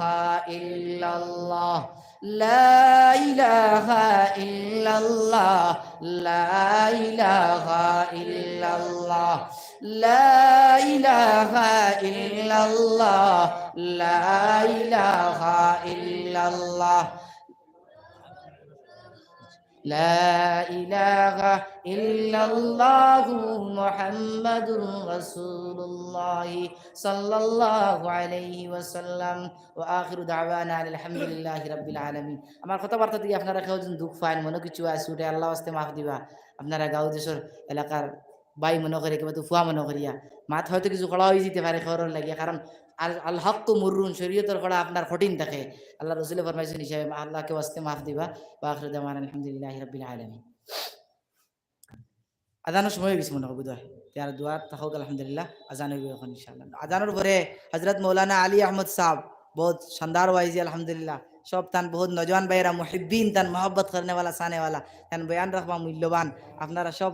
إلا الله، لا إله إلا الله، لا إله إلا الله، لا إله إلا الله، لا إله إلا الله، لا إله إلا الله محمد رسول الله صلى الله عليه وسلم وآخر دعوانا أن الحمد لله رب العالمين। আমার কথাবার্তা দিয়া আপনারা কেউ যদি দুখ পাইন, মনো কিছু আছে, উঠে আল্লাহর ওয়াস্তে মাফ দিবা। আপনারা গাঁও দেশর এলাকার ভাই মনো করি, কিবা তো ফুয়া মনো করিয়া, মাত হয়তো কিছু কড়া হয়ে যেতে পারে খবরর লাগিয়া, কারণ আর আল হক মুররুন, শরীয়তর কড়া আপনার কঠিন থাকে। আল্লাহ রসুলে ফরমাইছেন হিসাবে আল্লাহকে ওয়াস্তে মাফ দিবা। ওয়া আখিরু দাওয়ানা আলহামদুলিল্লাহি রাব্বিল আলামিন। আজানর সময় হয়ে গেছে মনে হয় বোধহয়। তে আর দোয়া থাকুক, আলহামদুলিল্লাহ, আজান হইব এখন ইনশাআল্লাহ। আজানর পরে হযরত মৌলানা আলী আহমদ সাহেব বহুত শানদার ওয়াইজি, আলহামদুলিল্লাহ। সব তান বহুত নওজোয়ান ভাইরা, মুহিব্বিন, তান মহব্বত করনেওয়ালা, চানেওয়ালা, তান বয়ান রাখবা মূল্যবান। আপনারা সব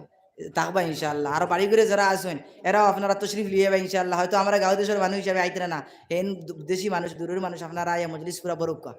থাকবা ইনশাআল্লাহ। আর বাড়ি ঘুরে যারা আছেন, এরাও আপনারা তশরিফ লিয়ে বা ইনশাআল্লাহ। হয়তো আমরা গাঁও দেশর মানুষ হিসাবে আইতরা না, হেন দু-, দেশি মানুষ, দূরের মানুষ, আপনারা আইয়া মজলিস পুরা বরুক্কা।